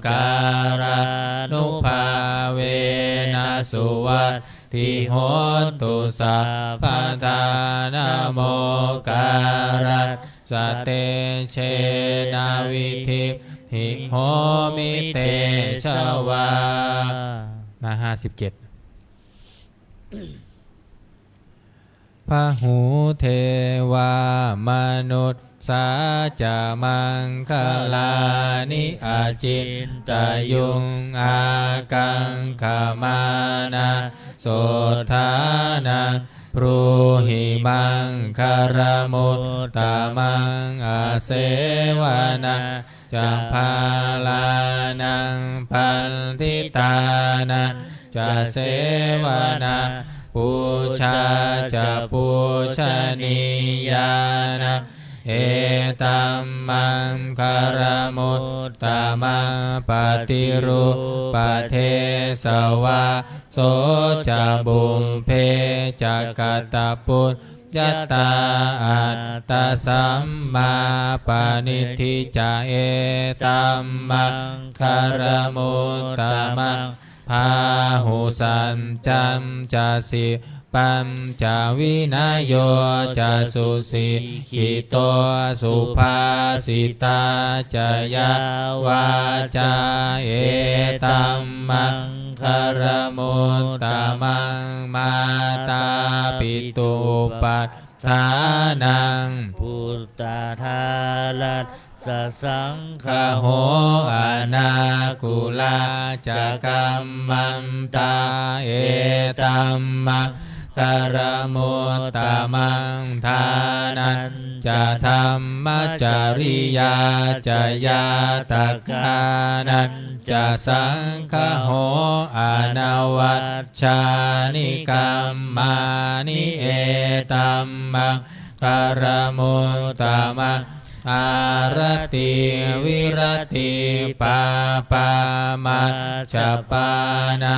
kārānubhāvena suvatthi hotu sabbadā. Namo kārassa tejena vidhimhi homi tejavā. หน้า ห้าสิบเจ็ด Bahū devā manussā ca maṅgalāni acintayuṃ ākaṅkhamānā sotthānaṃ brūhi maṅgalamuttamaṃ. Asevanā ca bālānaṃ paṇḍitānañca sevanā pūjā ca pūjanīyānaṃ etammaṅgalamuttamaṃ. Paṭirūpadesavāso ca pubbe ca katappuñ ñātā attasammāpaṇidhi ca etammaṅgalamuttamaṃ. Bāhusaccañca sippañca vinayo ca susikkhito subhāsitā ca yā vācā etammaṅ galamuttamaṃ. Mātāpituupaṭṭhānaṃ puttadārassa saṅgaho anākulā ca kammantā etammaṅgalamuttamaṃ. Dānañca dhammacariyā ca ñātakānañ ca saṅgaho anavajjāni kammāni etammaṅgalamuttamaṃ. Āratī viratī pāpā majjapānā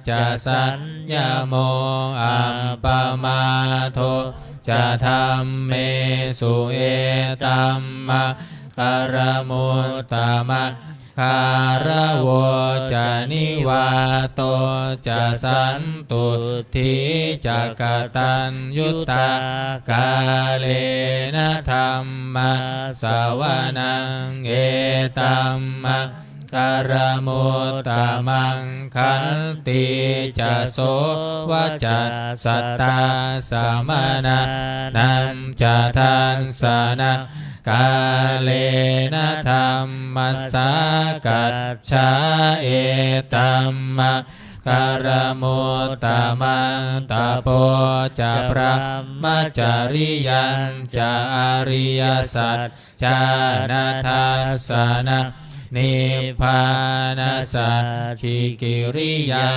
ca saññamo appamādo ca dhammesu etammaṅgalamuttamaṃ. Gāravo ca nivāto ca santuṭṭhī ca kataññutā kālena dhammassavanaṃ etammaṅgalamuttamaṃ. Khantī ca sovacassatā samaṇānañca dassanaṃ kālena dhammasākacchā etammaṅgalamuttamaṃ. Tapo ca brahmacariyañca ariyasaccāna dassanaṃ nibbānasacchikiriyā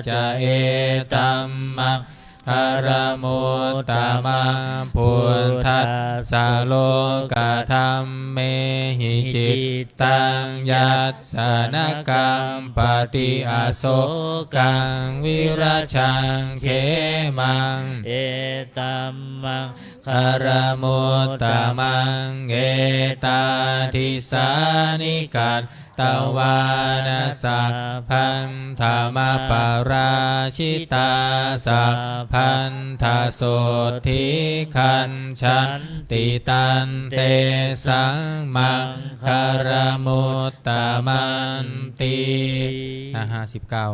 ca, etammaṅgalamuttamaṃ. Phuṭṭhassa lokadhammehi cittaṃ yassa na kampati, asokaṃ virajaṃ khemaṃ, etammaṅgalamuttamaṃ. Etādisāni katvāna sabbatthamaparājitā, sabbattha sotthiṃ gacchanti, tantesaṃ maṅgalamuttamanti. หน้า ห้าสิบเก้า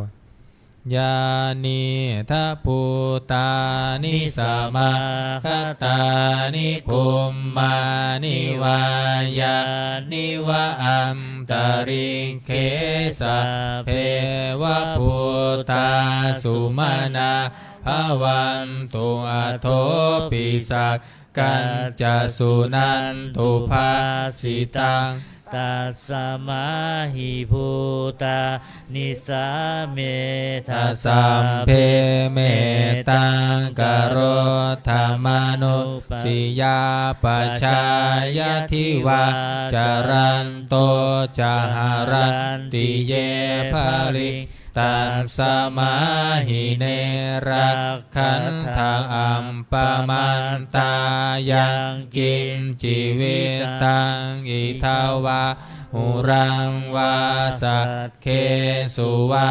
Yānīdha bhūtāni samāgatāni, bhummāni vā yāni va antalikkhe, sabbe va bhūtā sumanā bhavantu. Athopi sakkañca suṇantu bhāsitaṃ, tasmā hi bhūtā nisāmetha. Sabbe mettaṃ karotha mānusiyā pajāya, divā caranto ca haranti ye baliṃ, tasmā hi ne rakkhatha appamattā. Yaṅkiñci vittaṃ idha vā huraṃ vā, saggesu vā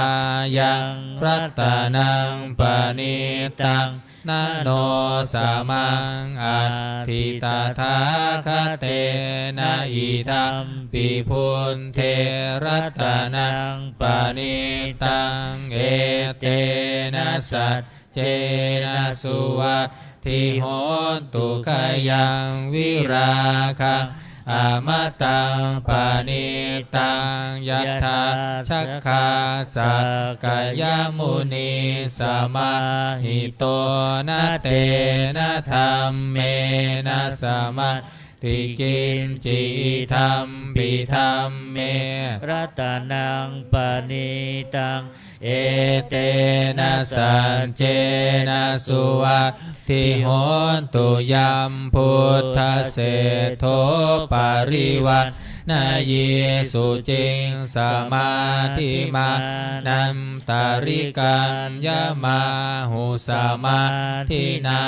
yaṃ ratanaṃ paṇītaṃ, na no samaṃ atthi tathāgatena, idampi buddhe ratanaṃ paṇītaṃ, etena sac cena suvatthi hotu. Khayaṃ virāgaṃ amataṃ paṇītaṃ, yadajjhagā sakyamunī samāhito, na tena dhammena samatthi kiñci, idampi dhamme ratanaṃ paṇītaṃ, etena saccena suvatthi hotu. Yambuddhaseṭṭho parivaṇṇayī suciṃ, samādhimānantarikaññamāhu, samādhinā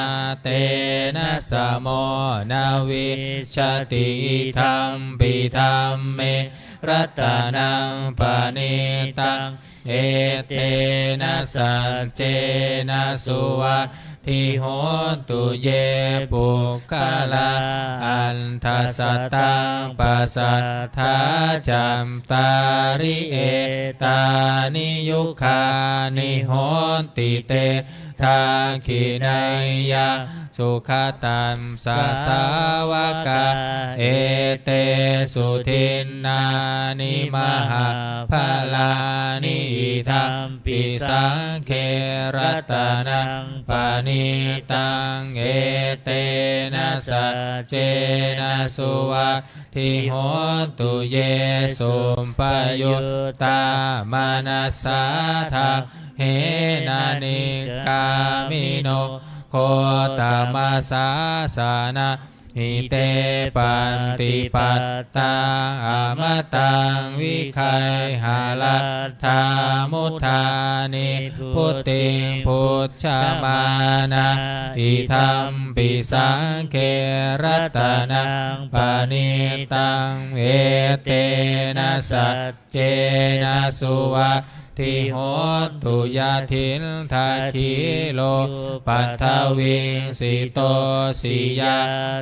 tena samo na vijjati, idampi dhamme ratanaṃ paṇītaṃ, etena saccena suvatthi hotu. Ye puggalā aṭṭha sataṃ pasatthā, cattāri etāni yugāni honti, te dakkhiṇeyyā sugatassa sāvakā, etesu dinnāni mahapphalāni, idampi saṅghe ratanaṃ paṇītaṃ, etena saccena suvatthi hotu. Ye suppayuttā manasā daḷhena, nikkāmino gotamasāsanamhi, te pattipattā amataṃ vigayha, laddhā mudhā nibbutiṃ bhuñjamānā, idampi saṅghe ratanaṃ paṇītaṃ, etena saccena suvatthi hotu. Yathindakhīlo paṭhaviṃ sito siyā,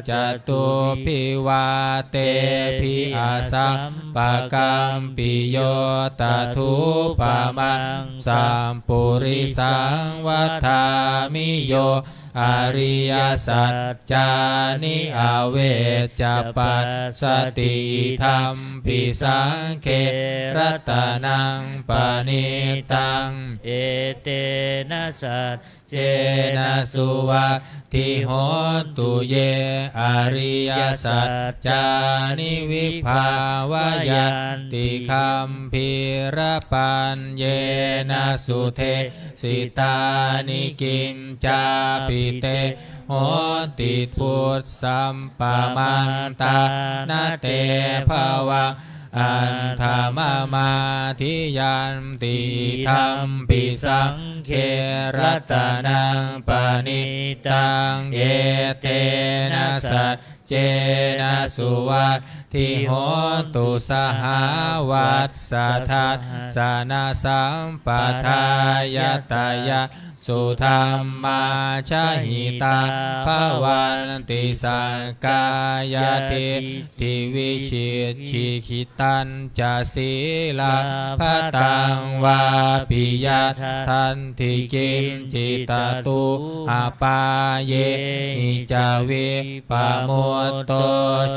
catubbhi vātebhi asampakampiyo, tathūpamaṃ sappurisaṃ vadāmi, yo ariyasaccāni avecca passati, idampi saṅghe ratanaṃ paṇītaṃ, etena sac saccena suvatthi hotu. Ye ariyasaccāni vibhāvayanti gambhīrapaññena sudesitāni, kiñcāpi te hoti bhujampa mantā, na te bhavaṃ aṭṭhamamādiyanti. Idampi saṅghe ratanaṃ paṇītaṃ, etena saccena suvatthi hotu. Sahāvassa dassanasampadāya tayassu dhammā jahitā bhavanti, sakkāyadiṭṭhi vicikkhitañca sīlabhataṃ vāpi yadatthi kiñci, tato apāyehi ca vipamutto,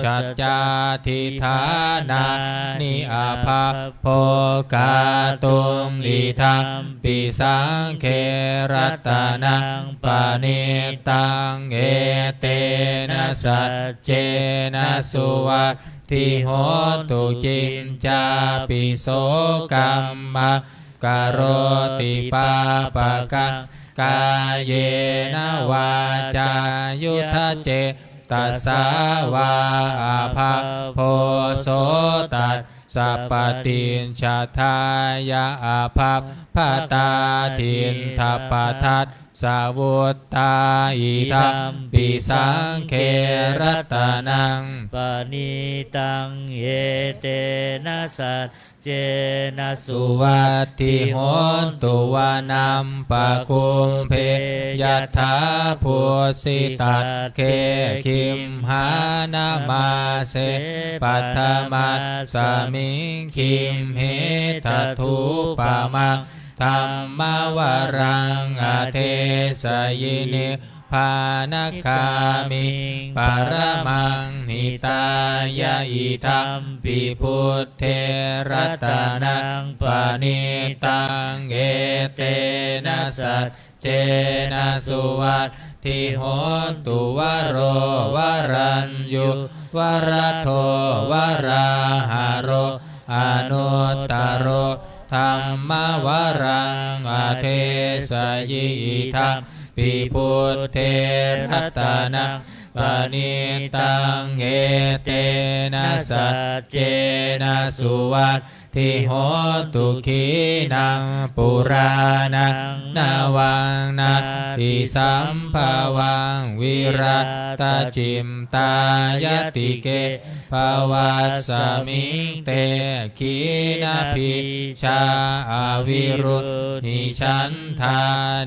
saccādhiṭṭhānāni abhabbo kātuṃ. Idampi saṅghe ratanaṃ paṇītaṃ, etena saccena suvatthi hotu. Kiñcāpi so kammaṃ karoti pāpakaṃ, kāyena vācāyuda cetasā vā, abhabbo so tassa paṭicchadāya, abhabbatā diṭṭhapadassa vuttā. Idampi saṅghe ratanaṃ paṇītaṃ, etena saccena suvatthi hotu. Vanappagumbe yathā phussitagge, gimhānamāse paṭhamasmiṃ gimhe, tathūpamaṃ dhammavaraṃ adesayi, nibbānagāmiṃ paramaṃ hitāya. Idampi buddhe ratanaṃ paṇītaṃ, etena saccena suvatthi hotu. Varo varaññū varado varāharo, anuttaro dhammavaraṃ adesayi. Idampi buddhe ratanaṃ paṇītaṃ, etena saccena suvatthi hotu. Khīṇaṃ purāṇaṃ navaṃ natthi sambhavaṃ, virattacittāyatike bhavasmiṃ te khīṇabījā avirūḷhichandā,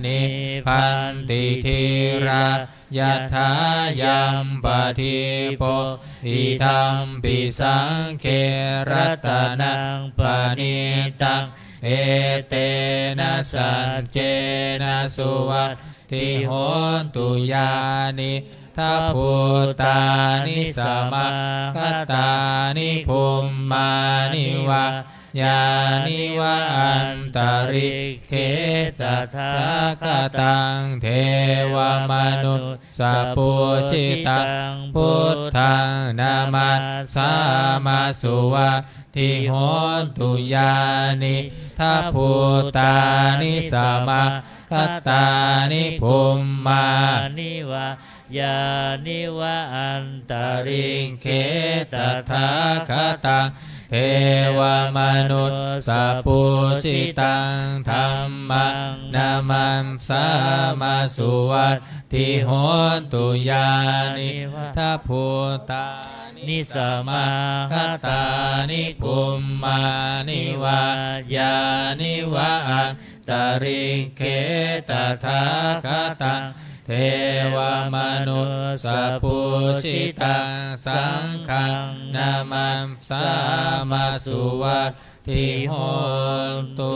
nibbanti dhīrā yathāyampadīpo. Idampi saṅghe ratanaṃ paṇītaṃ, etena saccena suvatthi hotu. Yānīdha bhūtāni samāgatāni, bhummāni vā yāni va antalikkhe, tathāgataṃ devamanussapūjitaṃ, buddhaṃ namassāma suvatthi hotu. Yānīdha bhūtāni samāgatāni, bhummāni vā yāni va antalikkhe, tathāgataṃ devamanussapūjitaṃ, dhammaṃ namassāma suvatthi hotu. Yānīdha bhūtāni samāgatāni, bhummāni vā yāni va antalikkhe, tathāgataṃ devamanussapūjitaṃ, saṅghaṃ namassāma suvatthi hotu.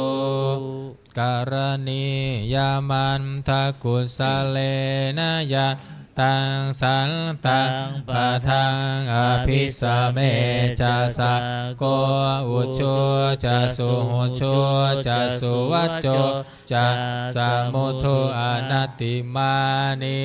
Karaṇīyamatthakusalena yan taṃ santaṃ padaṃ abhisamecca. Sakko ujū ca suhujū ca suvaco cassa mudu anatimānī.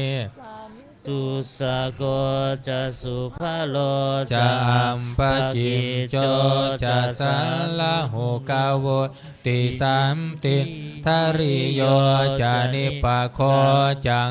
Santussako ca subharo ca appakicco ca sallahukavutti, santindriyo ca nipako ca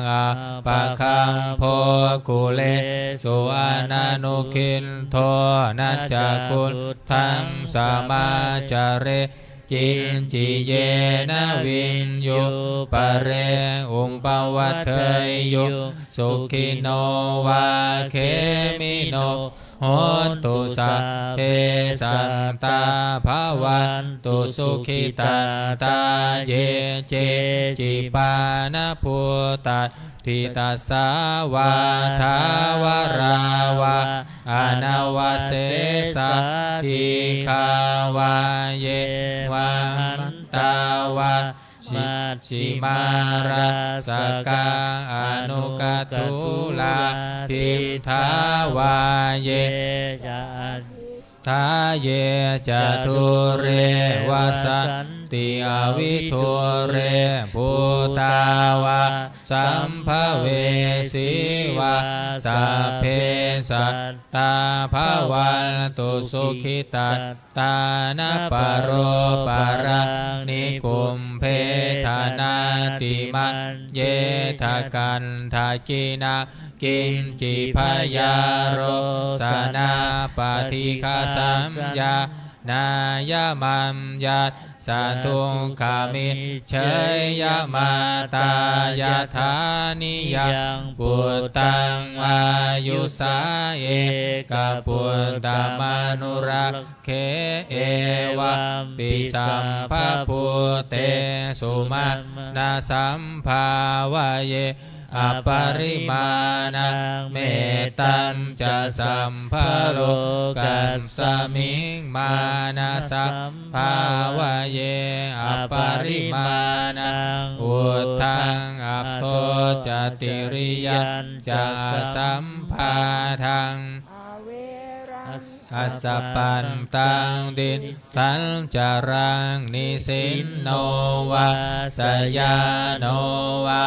appagabbho kulesu ananugiddho. Na ca khuddaṃ samācare kiñci yena viññū pare upavadeyyuṃ. Sukhino vā khemino hontu sabbe sattā bhavantu sukhitattā. Ye keci pāṇabhūtatthi tasā vā thāvarā vā anavasesā, dīghā vā ye mahantā vā majjhimā rassakā aṇukathūlā, diṭṭhā vā ye ca anekkā ye ca dūre vasanti avidūre, bhūtā vā sambhavesī vā, sabbe sattā bhavantu sukhitattā. Na paro paraṃ nikubbetha nātimaññetha, kanthaci naṃ kiñci byārosanā paṭighasaññā nāññamaññassa dukkhamiccheyya. Mātā yathā niyaṃ puttaṃ āyusā ekaputtamanurakkhe, evampi sabbabhūtesu mānasambhāvaye aparimāṇaṃ. Mettañca sabbalokasmiṃ mānasambhāvaye aparimāṇaṃ, uddhaṃ adho ca tiriyañca asambādhaṃ. Averassa pattaṃ tiṭṭhañcaraṃ, nisinno vā sayāno vā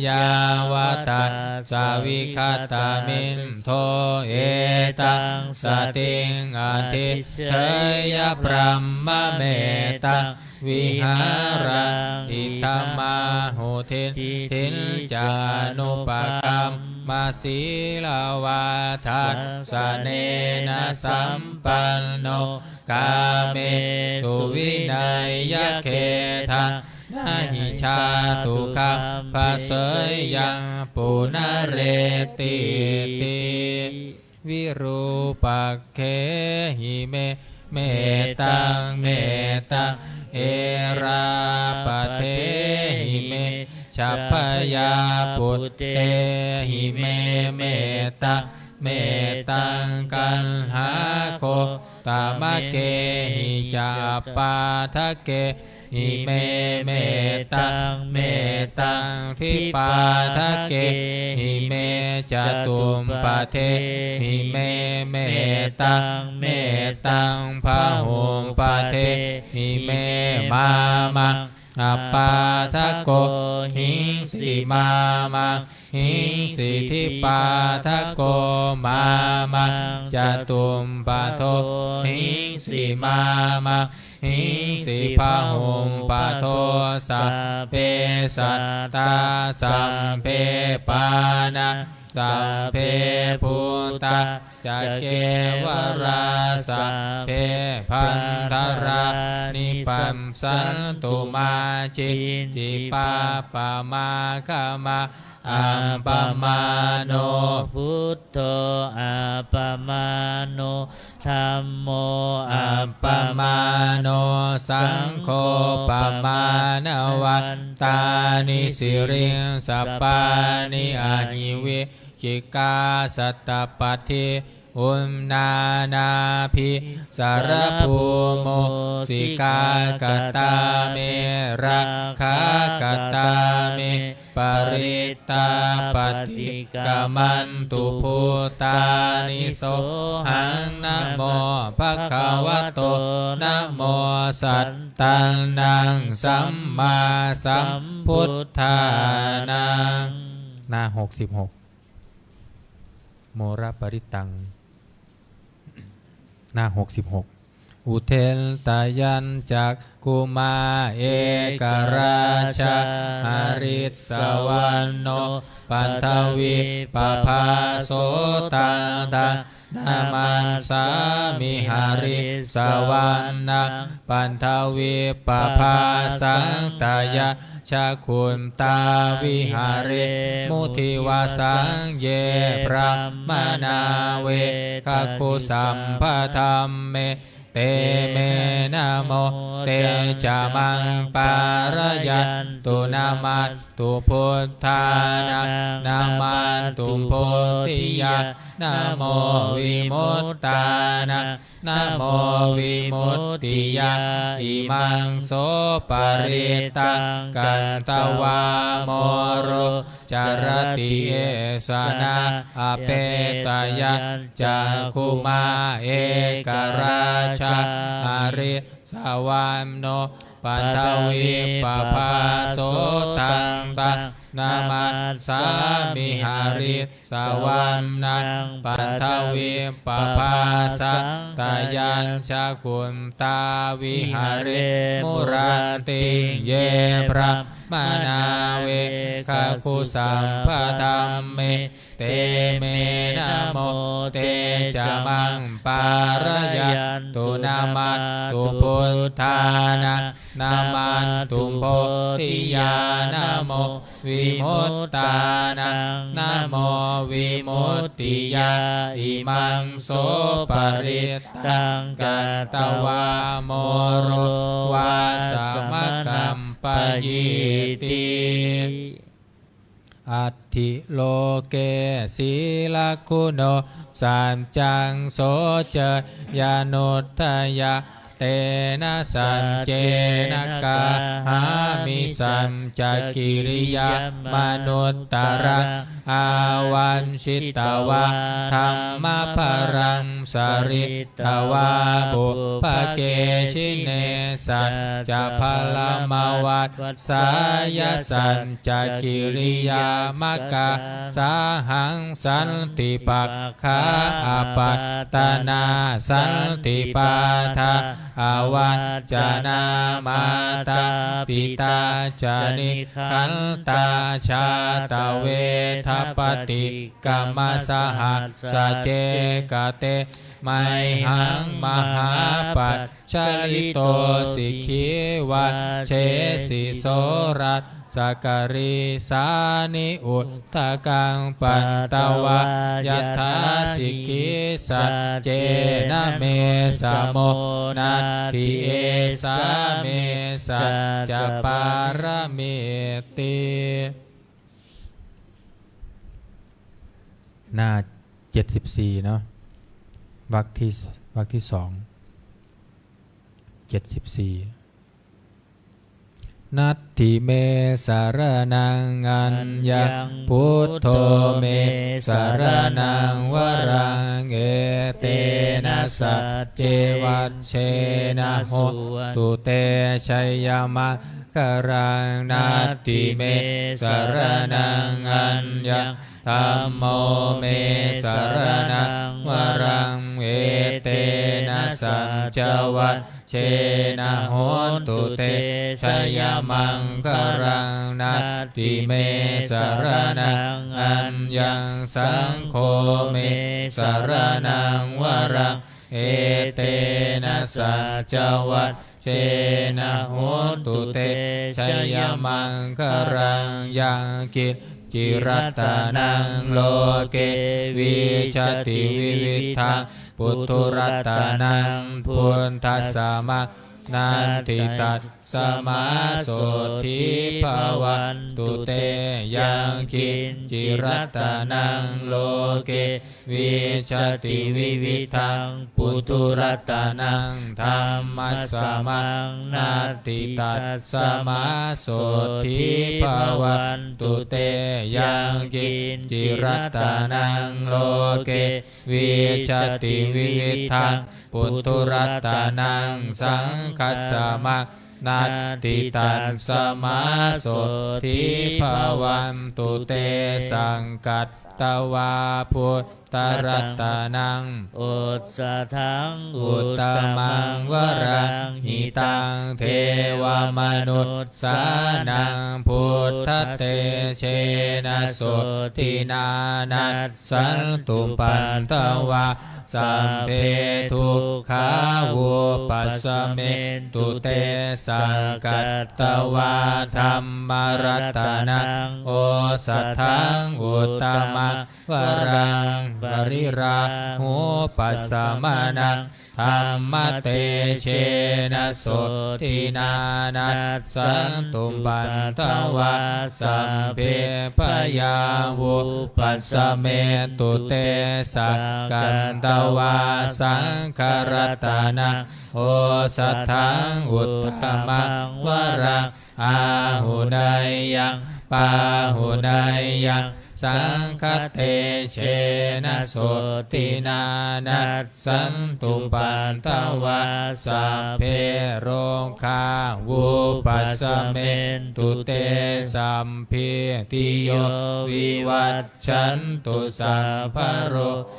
yāvatassa vigatamiddho, etaṃ satiṃ adhiṭṭheyya, brahmametaṃ vihāraṃ idhamāhu. Diṭṭhiñca anupagamma sīlavā dassanena sampanno, kāmesu vineyya gedhaṃ, na hi jātu gabbhaseyyaṃ punaretīti. Virūpakkhehi me mettaṃ, mettaṃ erāpathehi me jhajjhayā, puttehi me mettaṃ, mettaṃ kaṇhāgo tamakehi ca, appādakehi me mettaṃ, mettaṃ dvipādakehi me, catummapadehi me mettaṃ, mettaṃ bahummapadehi me, mā maṃ appādako hiṃsi, mā maṃ hiṃsi dvipādako, mā maṃ catummapādo hiṃsi, mā maṃ hiṃsi bahummapādo. Sabbe sattā, sabbe pāṇā, sabbe bhūtā ca kevalā, sabbe bhaṇḍarāni passantu, mā kiñci pāpam āgamā. Appamāṇo buddho, appamāṇo dhammo, appamāṇo saṅgho, pamāṇavantāni siriṃsapāni, ahi vicchikā satapadī uṇṇānābhī sarabū mūsikā, katā me rakkhā, katā me parittā, paṭikkamantu bhūtāni, sohaṃ namo bhagavato, namo sattannaṃ sammāsambuddhānaṃ. หน้า หกสิบหก Moraparittaṃ. หน้า หกสิบหก Udetayañcakkhumā ekarājā harissavaṇṇo paṭhavippabhāso, taṃ taṃ namassāmi harissavaṇṇaṃ paṭhavippabhāsaṃ, tayajja guttā viharemu divasaṃ. Ye brāhmaṇā vedagu sabbadhamme, te me namo te ca maṃ pālayantu. Namatthu buddhānaṃ, namatthu bodhiyā, namo vimuttānaṃ, namo vimuttiyā. Imaṃ so parittaṃ katvā moro carati esanā. Apetayañcakkhumā ekarājā harissavaṇṇo paṭhavippabhāso, taṃ taṃ namassāmi harissavaṇṇaṃ paṭhavippabhāsaṃ, tayajja guttā viharemu rattiṃ. Ye brāhmaṇā vedagu sabbadhamme, te me namo te ca maṃ pālayantu. Namatthu buddhānaṃ, namatthu bodhiyā, namo vimuttānaṃ, namo vimuttiyā. Imaṃ so parittaṃ katvā moro vāsamakampayīti. Atthi loke sīlaguṇo saccaṃ soceyyanuddayā, tena saccena kāhāmi saccakiriyamanuttaraṃ. Āvajjitvā dhammabalaṃ saritvā pubbake jine, saccabalamavassāya saccakiriyamakāsahaṃ. Santi pakkhā apattanā, santi pādā avajjanā, mātā pitā ca nikkhantā, jātaveda paṭikkama. Sahassā ca ete mayhaṃ mahāpajjalito, sikhī vajjesi soḷasa karīsāni, udakaṃ patvā yathā sikhī, saccena me samo natthi, esā me saccapāramīti. หน้า เจ็ดสิบสี่ เนาะ วรรคที่ วรรคที่สอง เจ็ดสิบสี่ Natthi me saraṇaṃ aññaṃ, buddho me saraṇaṃ varaṃ, etena saccavajjena hotu te jayamaṅgalaṃ. Natthi me saraṇaṃ aññaṃ, dhammo me saraṇaṃ varaṃ, etena saccavajjena hotu te jayamaṅgalaṃ. Natthi me saraṇaṃ aññaṃ, saṅgho me saraṇaṃ varaṃ, etena saccavajjena hotu te jayamaṅgalaṃ. Yaṅkiñci ratanaṃ loke vijjati vividhaṃ puthu, ratanaṃ buddhasamaṃ natthi, tas sammāsotthī bhavantu te. Yaṅkiñci ratanaṃ loke vijjati vividhaṃ puthu, ratanaṃ dhammasamaṃ natthi, tasmā sotthī bhavantu te. Yaṅkiñci ratanaṃ loke vijjati vividhaṃ puthu, ratanaṃ saṅghasamaṃ natthi, tasmā sotthī bhavantu te. Sakkatvā buddharatanaṃ osathaṃ uttamaṃ varaṃ, hitaṃ devamanussānaṃ buddhatejena sotthinā nassantupaddavā sabbe dukkhā vūpasamentu te. Sakkatvā dhammaratanaṃ osathaṃ uttamaṃ varaṃ, pariḷāhūpasamanaṃ dhammatejena sotthinā nassantupaddavā sabbe bhayā vūpasamentu te. Sakkatvā saṅgharatanaṃ osathaṃ uttamaṃ varaṃ, āhuneyyaṃ pāhuneyyaṃ saṅghatejena sotthinā nassantupaddavā sabbe rogā vūpasamentu te. Sabbītiyo vivajjantu, sabbarogo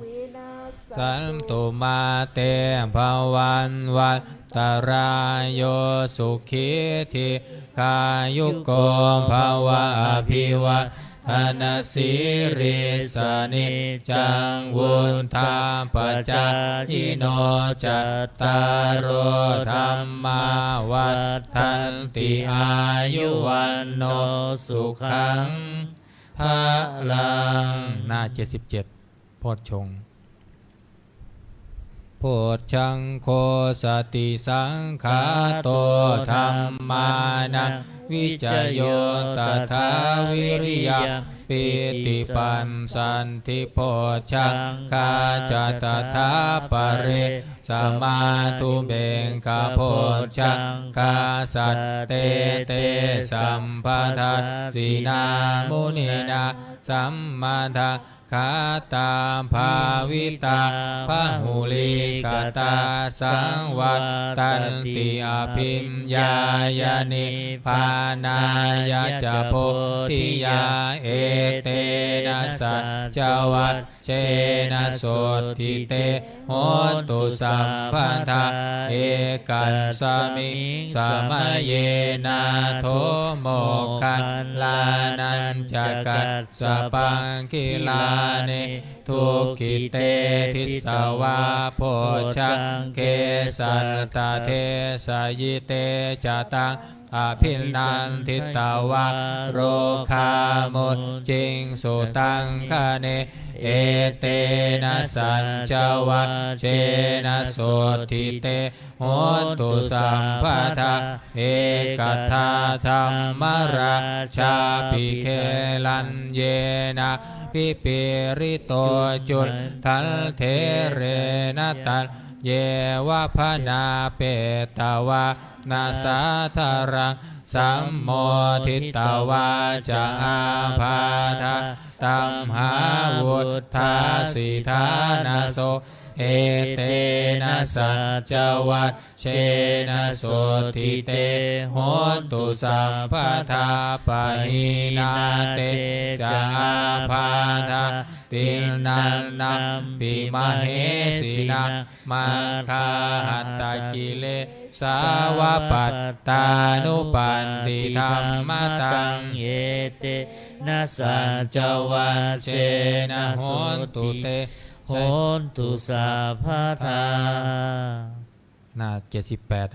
vinassantu, mā te bhavatvantarāyo, sukhī dīghāyuko bhava. Abhivādanasīlissa niccaṃ vuḍḍhāpacāyino, cattāro dhammā vaḍḍhanti, āyu vaṇṇo sukhaṃ balaṃ. หน้า เจ็ดสิบเจ็ด โพชฌงค์ Bojjhaṅgo satisaṅkhāto dhammānaṃ vicayo tathā, viriyampīti passaddhi bojjhaṅgā ca tathāpare, samādhupekkhabojjhaṅgā sattete sabbadassinā muninā sammadakkhātā bhāvitā bahulīkatā, saṃvattanti abhiññāya nibbānāya ca bodhiyā. Etena saccavajjena sotthi te hotu sabbadā. Ekasmiṃ samaye nātho moggallānañca kassapaṃ gilāne dukkhite disvā bojjhaṅge satta desayi. Te ca taṃ abhinanditvā rogā mucciṃsu taṅkhaṇe. Etena saccavajjena sotthi te hotu sabbadā. Ekadā dhammarājāpi gelaññenābhipīḷito, cundattherena taññeva bhaṇāpetvā na sādaraṃ, sammoditvā ca ābādhā tamhā vuṭṭhāsi ṭhānaso. Etena saccavajjena sotthi te hotu sabbadā. Pahīnā te ca ābādhā tiṇṇannampi mahesinaṃ, maggāhatakilesā va pattānuppattidhammataṃ. Etena saccavajjena sotthi te hotu sabbadā. หน้า เจ็ดสิบแปด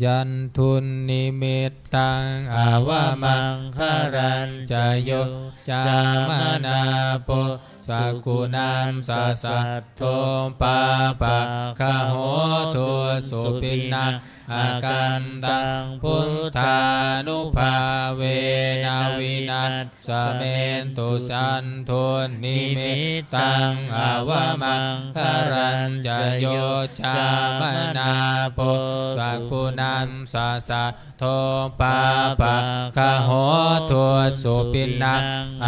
Yandunnimittaṃ avamaṅgalañca yo cāmanāpo sakuṇassa saddo pāpaggaho dussupinaṃ akantaṃ buddhānubhāvena vinassamentu. Yaṃ dunnimittaṃ avamaṅgalañca yo cāmanāpo sakuṇassa saddo pāpaggaho dussupinaṃ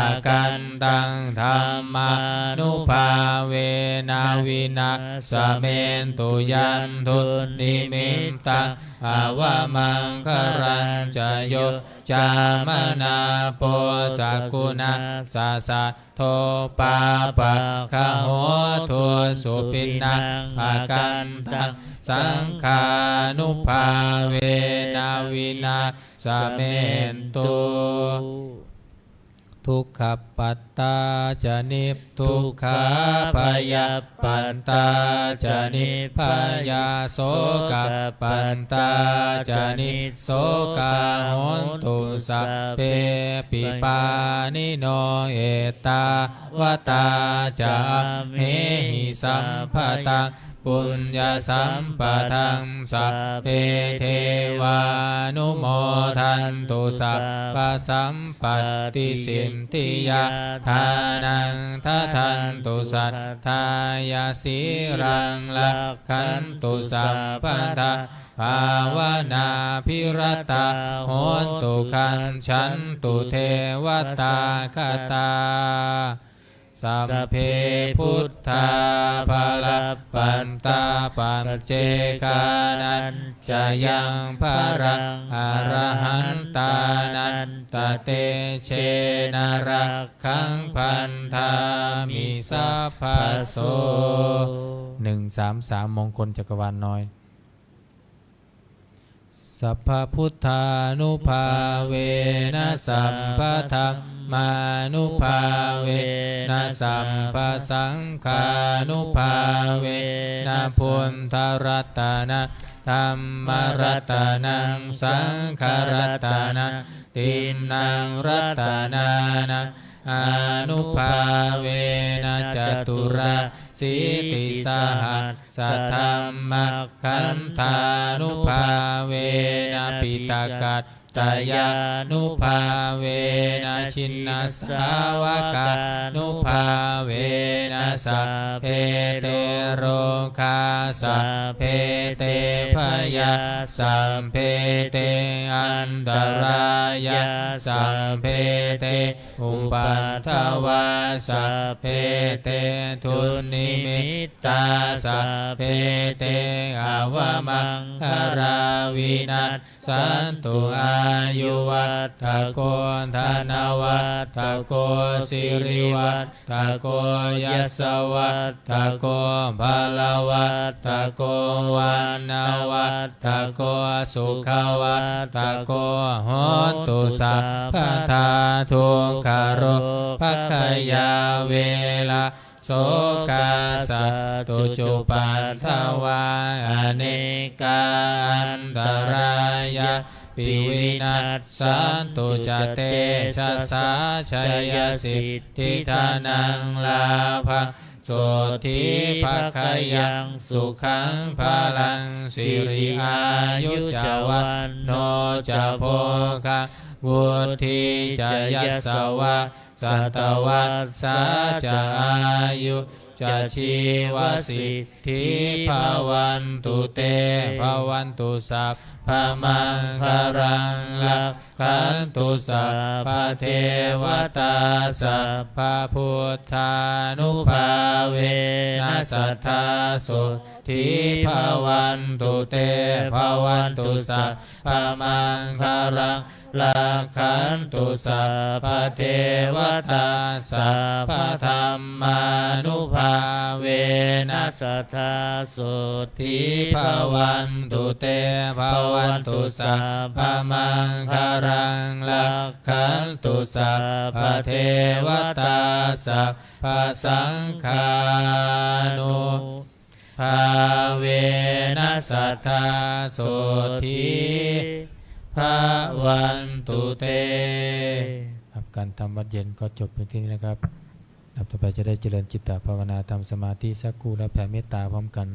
akantaṃ dhammānubhāvena vinassamentu. Yaṃ dunnimittaṃ avamaṅgalañca yo cāmanāpo sakuṇassa saddo pāpaggaho dussupinaṃ akantaṃ saṅghānubhāvena vinassamentu. Dukkhappattā ca niddukkhā, bhayappattā ca nibbhayā, sokappattā ca nissokā, hontu sabbepi pāṇino. Ettāvatā ca amhehi sambhataṃ puññasampadaṃ, sabbe devānumodantu sabbasampattisiddhiyā. Dānaṃ dadantu saddhāya, sīlaṃ rakkhantu sabbadā, bhāvanābhiratā hontu, gacchantu devatāgatā. Sabbe buddhā balappattā, paccekānañca yaṃ balaṃ, arahantānañca tejena, rakkhaṃ bandhāmi sabbaso. หนึ่งสามสาม มงคลจักรวาลน้อย Sabbabuddhānubhāvena, sabbadhammānubhāvena, sabbasaṅghānubhāvena, buddharatanaṃ, dhammaratanaṃ, saṅgharatanaṃ, tiṇṇaṃ ratanānaṃ ānubhāvena, caturāsītisahas sadhammakkhandhānubhāvena, piṭakattayānubhāvena, jinasāvakānubhāvena, sabbe te rogā, sabbe te bhayā, sabbe te antarāyā, sabbe te upaddavā, sabbe te dunnimittā, sabbe te avamaṅgalā vinassantu. Āyuvaḍḍhako dhanavaḍḍhako sirivaḍḍhako yasavaḍḍhako balavaḍḍhako vaṇṇavaḍḍhako sukhavaḍḍhako hotu sabbadā. Dukkharogabhayā verā sokā sattu cupaddavā, anekā antarāyāpi vinassantu ca tejasā. Jayasiddhi dhanaṃ lābhaṃ, sotthi bhāgyaṃ sukhaṃ balaṃ, siri āyu ca vaṇṇo ca bhogaṃ vuḍḍhī ca yasavā, satavassā ca āyū ca jīvasiddhī bhavantu te. Bhavatu sabbamaṅgalaṃ, rakkhantu sabbadevatā, sabbabuddhānubhāvena sadā sotthī bhavantu te. Bhavatu sabbamaṅgalaṃ, rakkhantu sabbadevatā, sabbadhammānubhāvena sadā sotthī bhavantu te. Bhavatu sabbamaṅgalaṃ, rakkhantu sabbadevatā, sabbasaṅghānu bhāvena sadā sotthī bhavantu te. ครับ การทำวัตรเย็นก็จบเพียงเท่านี้นะครับ ครับ ต่อไปจะได้เจริญจิตตภาวนา ทำสมาธิสักครู่ แล้วแผ่เมตตาพร้อมกัน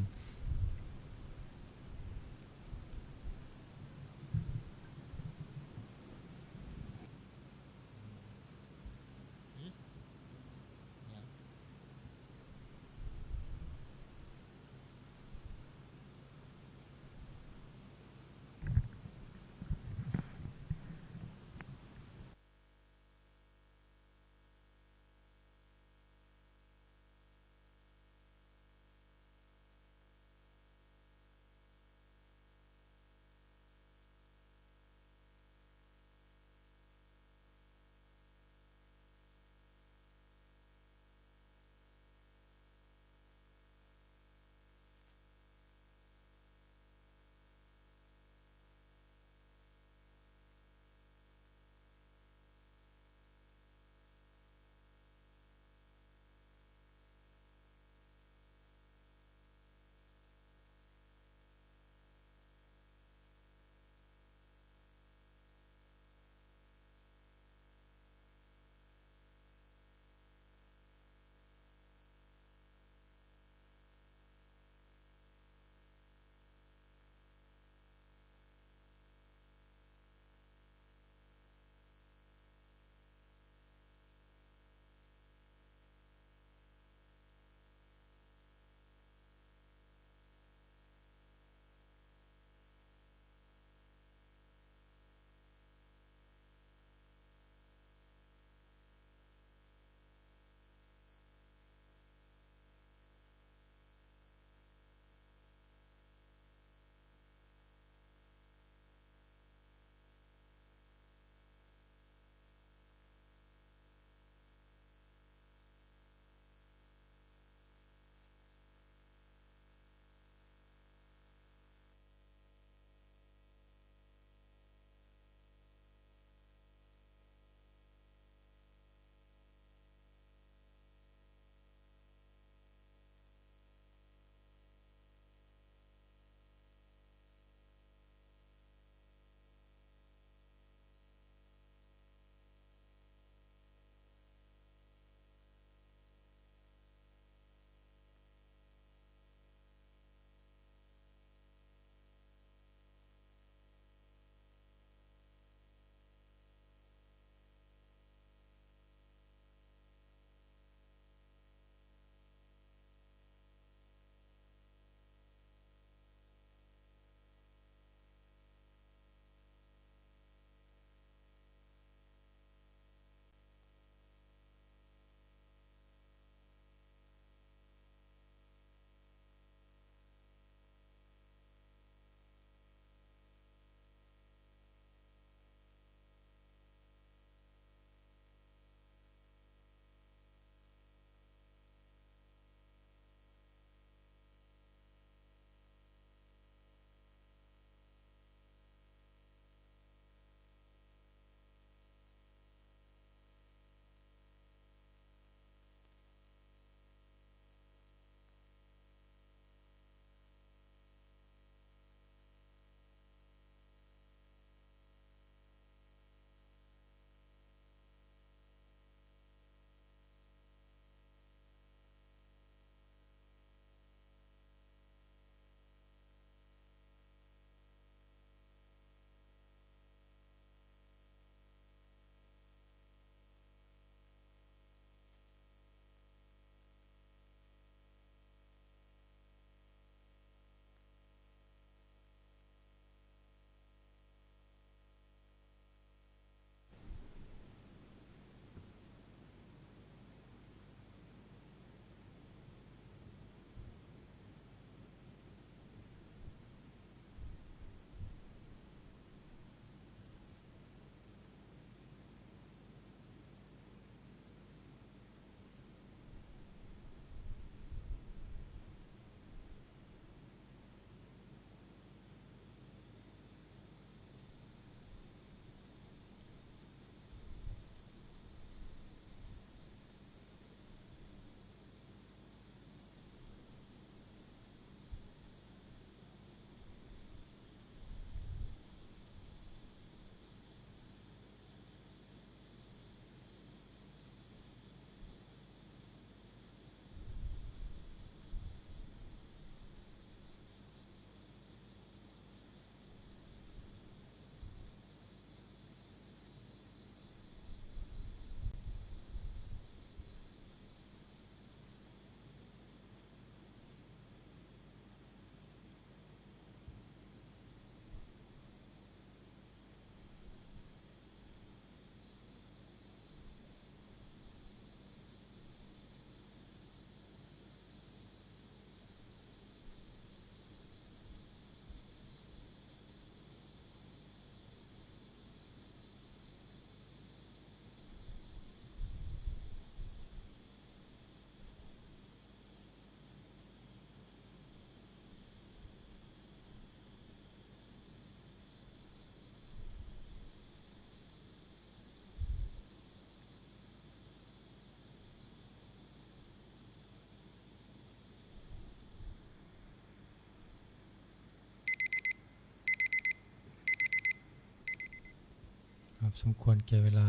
สมควรแก่เวลา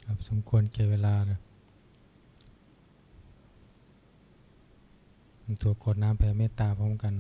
ครับ สมควรแก่เวลานะ ตัวกรวดน้ำแผ่เมตตาพร้อมกัน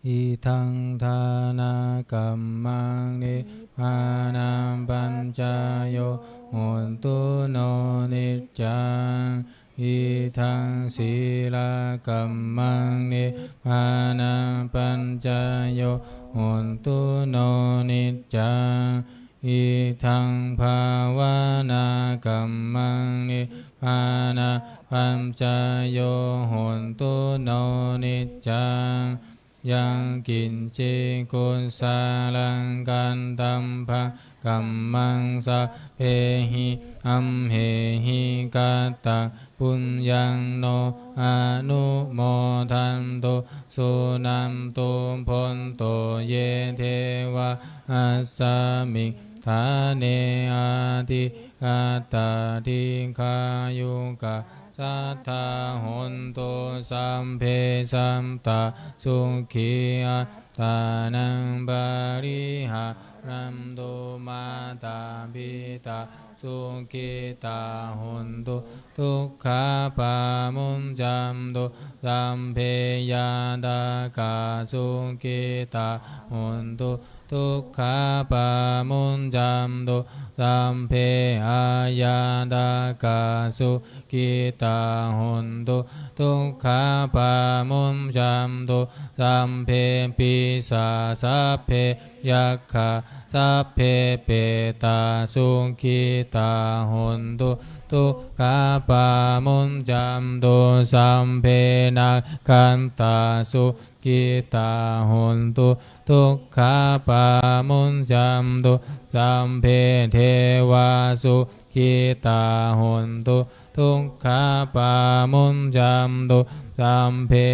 Idaṃ dānakammaṃ nibbānapaccayo hotu no niccaṃ. Idaṃ sīlakammaṃ nibbānapaccayo hotu no niccaṃ. Idaṃ bhāvanākammaṃ nibbānapaccayo hotu no niccaṃ. Yaṃ kiñci kusalaṃ kattabbaṃ kammaṃ sabbehi amhehi kataṃ puññaṃ no anumodantu suṇantu bhonto ye devā asmiṃ ṭhāne adhigatā dīghāyukā sadā hontu sabbe sattā sukhī attānaṃ pariharantu. Mātā pitā sukhitā hontu dukkhā pamuñcantu sabbe ñātakā sukhitā hontu dukkhā pamuñcantu sabbe aññātakā sukhitā hontu dukkhā pamuñcantu sabbe pisā sabbe yakkhā sabbe petā sukhitā hontu dukkhā pamuñcantu sabbe nakkhattā sukhitā hontu dukkhā pamuñcantu sabbe devā sukhitā hontu dukkhā pamuñcantu sabbe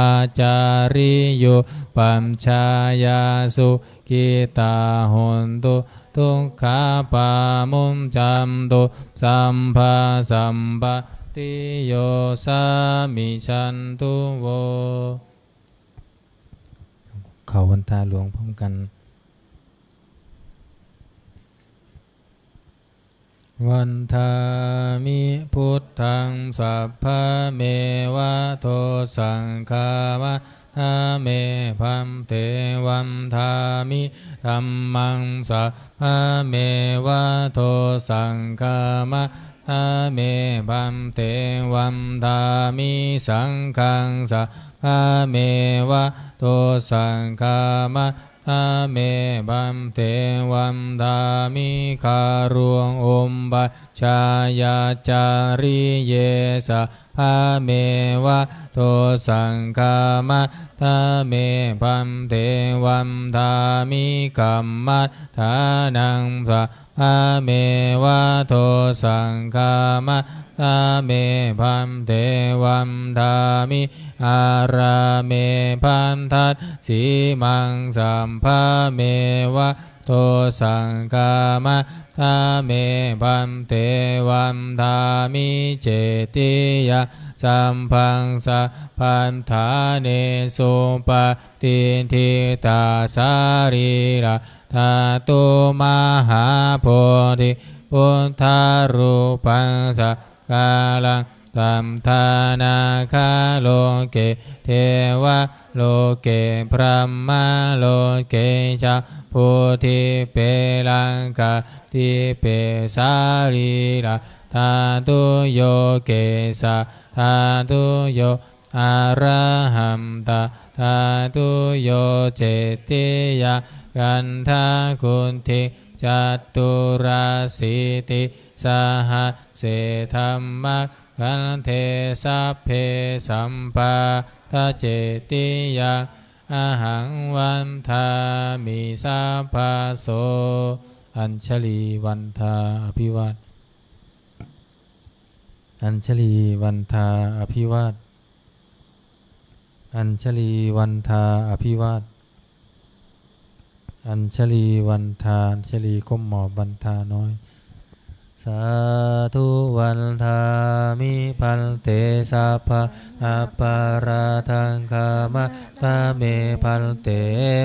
ācariyupajjhāyā sukhitā hontu dukkhā pamuñcantu sabbā sampattiyo samijjhantu vo. เข่าวันตาหลวงพร้อมกัน Vandāmi buddhaṃ sabbameva dosaṃ khamatha me bhante. Vandāmi dhammaṃ sabbameva dosaṃ khamatha me bhante. Vandāmi saṅghaṃ sabbameva dosaṃ khamatha me bhante. Vandāmi garuṃ upajjhāyācariye sabbameva dosaṃ khamatha me bhante. Vandāmi kammaṭṭhānaṃ sabbameva dosaṃ khamatha me bhante. Vandāmi ārāme bhaddajasīmaṃ sabbameva dosaṃ khamatha me bhante. Vandāmi cetiyaṃ sabbaṃ sabbaṭṭhānesu patiṭṭhitā sārīradhātu mahābodhi buddharūpaṃ sakalaṃ sadā nāgaloke devaloke brahmaloke jambudīpe lakkhadīpe sārīradhātuyo kesadhātuyo arahantaṃ dhātuyo cetiyaṃ gandhagutthiṃ caturāsītisahasse dhammakkhandhe sabbe sabbā tacetiyaṃ ahaṃ vandāmi sabbaso. Añjalī vandā abhivād Añjalī vandā abhivād Añjalī vandā abhivād Añjalī vandā อัญชลีก้มหมอบวันทาน้อย Sādhu vandāmi bhante, sabbaṃ aparādhaṃ khamatha me bhante,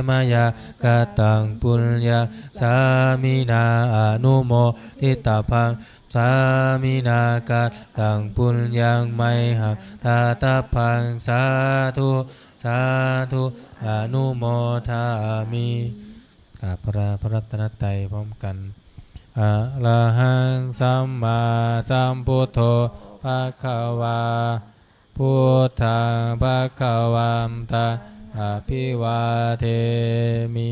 mayā kataṃ puññaṃ sāminā anumoditabbaṃ, sāminā kataṃ puññaṃ mayhaṃ dātabbaṃ. Sādhu, sādhu, anumodāmi. กราบพระรัตนตรัยพร้อมกัน Arahaṃ sammāsambuddho bhagavā, buddhaṃ bhagavantaṃ abhivādemi.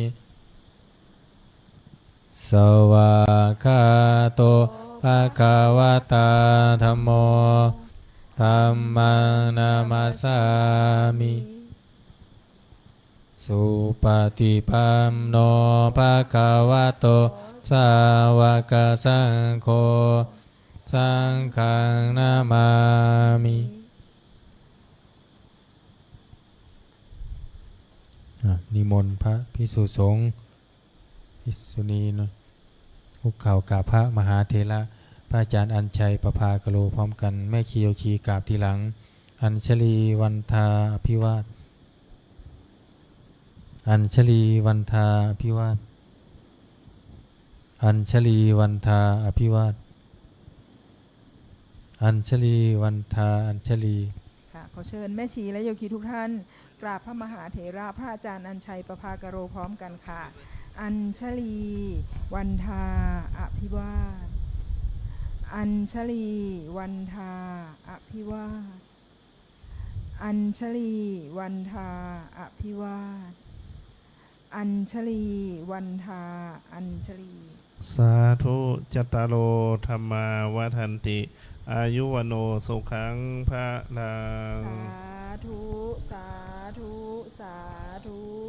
Svākkhāto bhagavatā dhammo, dhammaṃ namassāmi. Supaṭipanno bhagavato sāvakasaṅgho, saṅghaṃ namāmi. อ่ะ นิมนต์พระภิกษุสงฆ์ ภิกษุณีเนาะ คุกเข่ากราบพระมหาเถระ พระอาจารย์อัญชัย ประภาคโร พร้อมกัน แม่ชีโยคีกราบทีหลัง Añjalī vandā abhivād, Añjalī vandā abhivād, Añjalī vandā abhivād, Añjalī vandā Añjalī. ค่ะ ขอเชิญแม่ชีและโยคีทุกท่าน กราบพระมหาเถระพระอาจารย์อัญชัย ประภาคโร พร้อมกันค่ะ Añjalī vandā abhivād, Añjalī vandā abhivād, Añjalī vandā abhivād, Añjalī vandā Añjalī. Sādhu. Cattāro dhammā vaḍḍhanti, āyu vaṇṇo sukhaṃ balaṃ. Sādhu, sādhu, sādhu.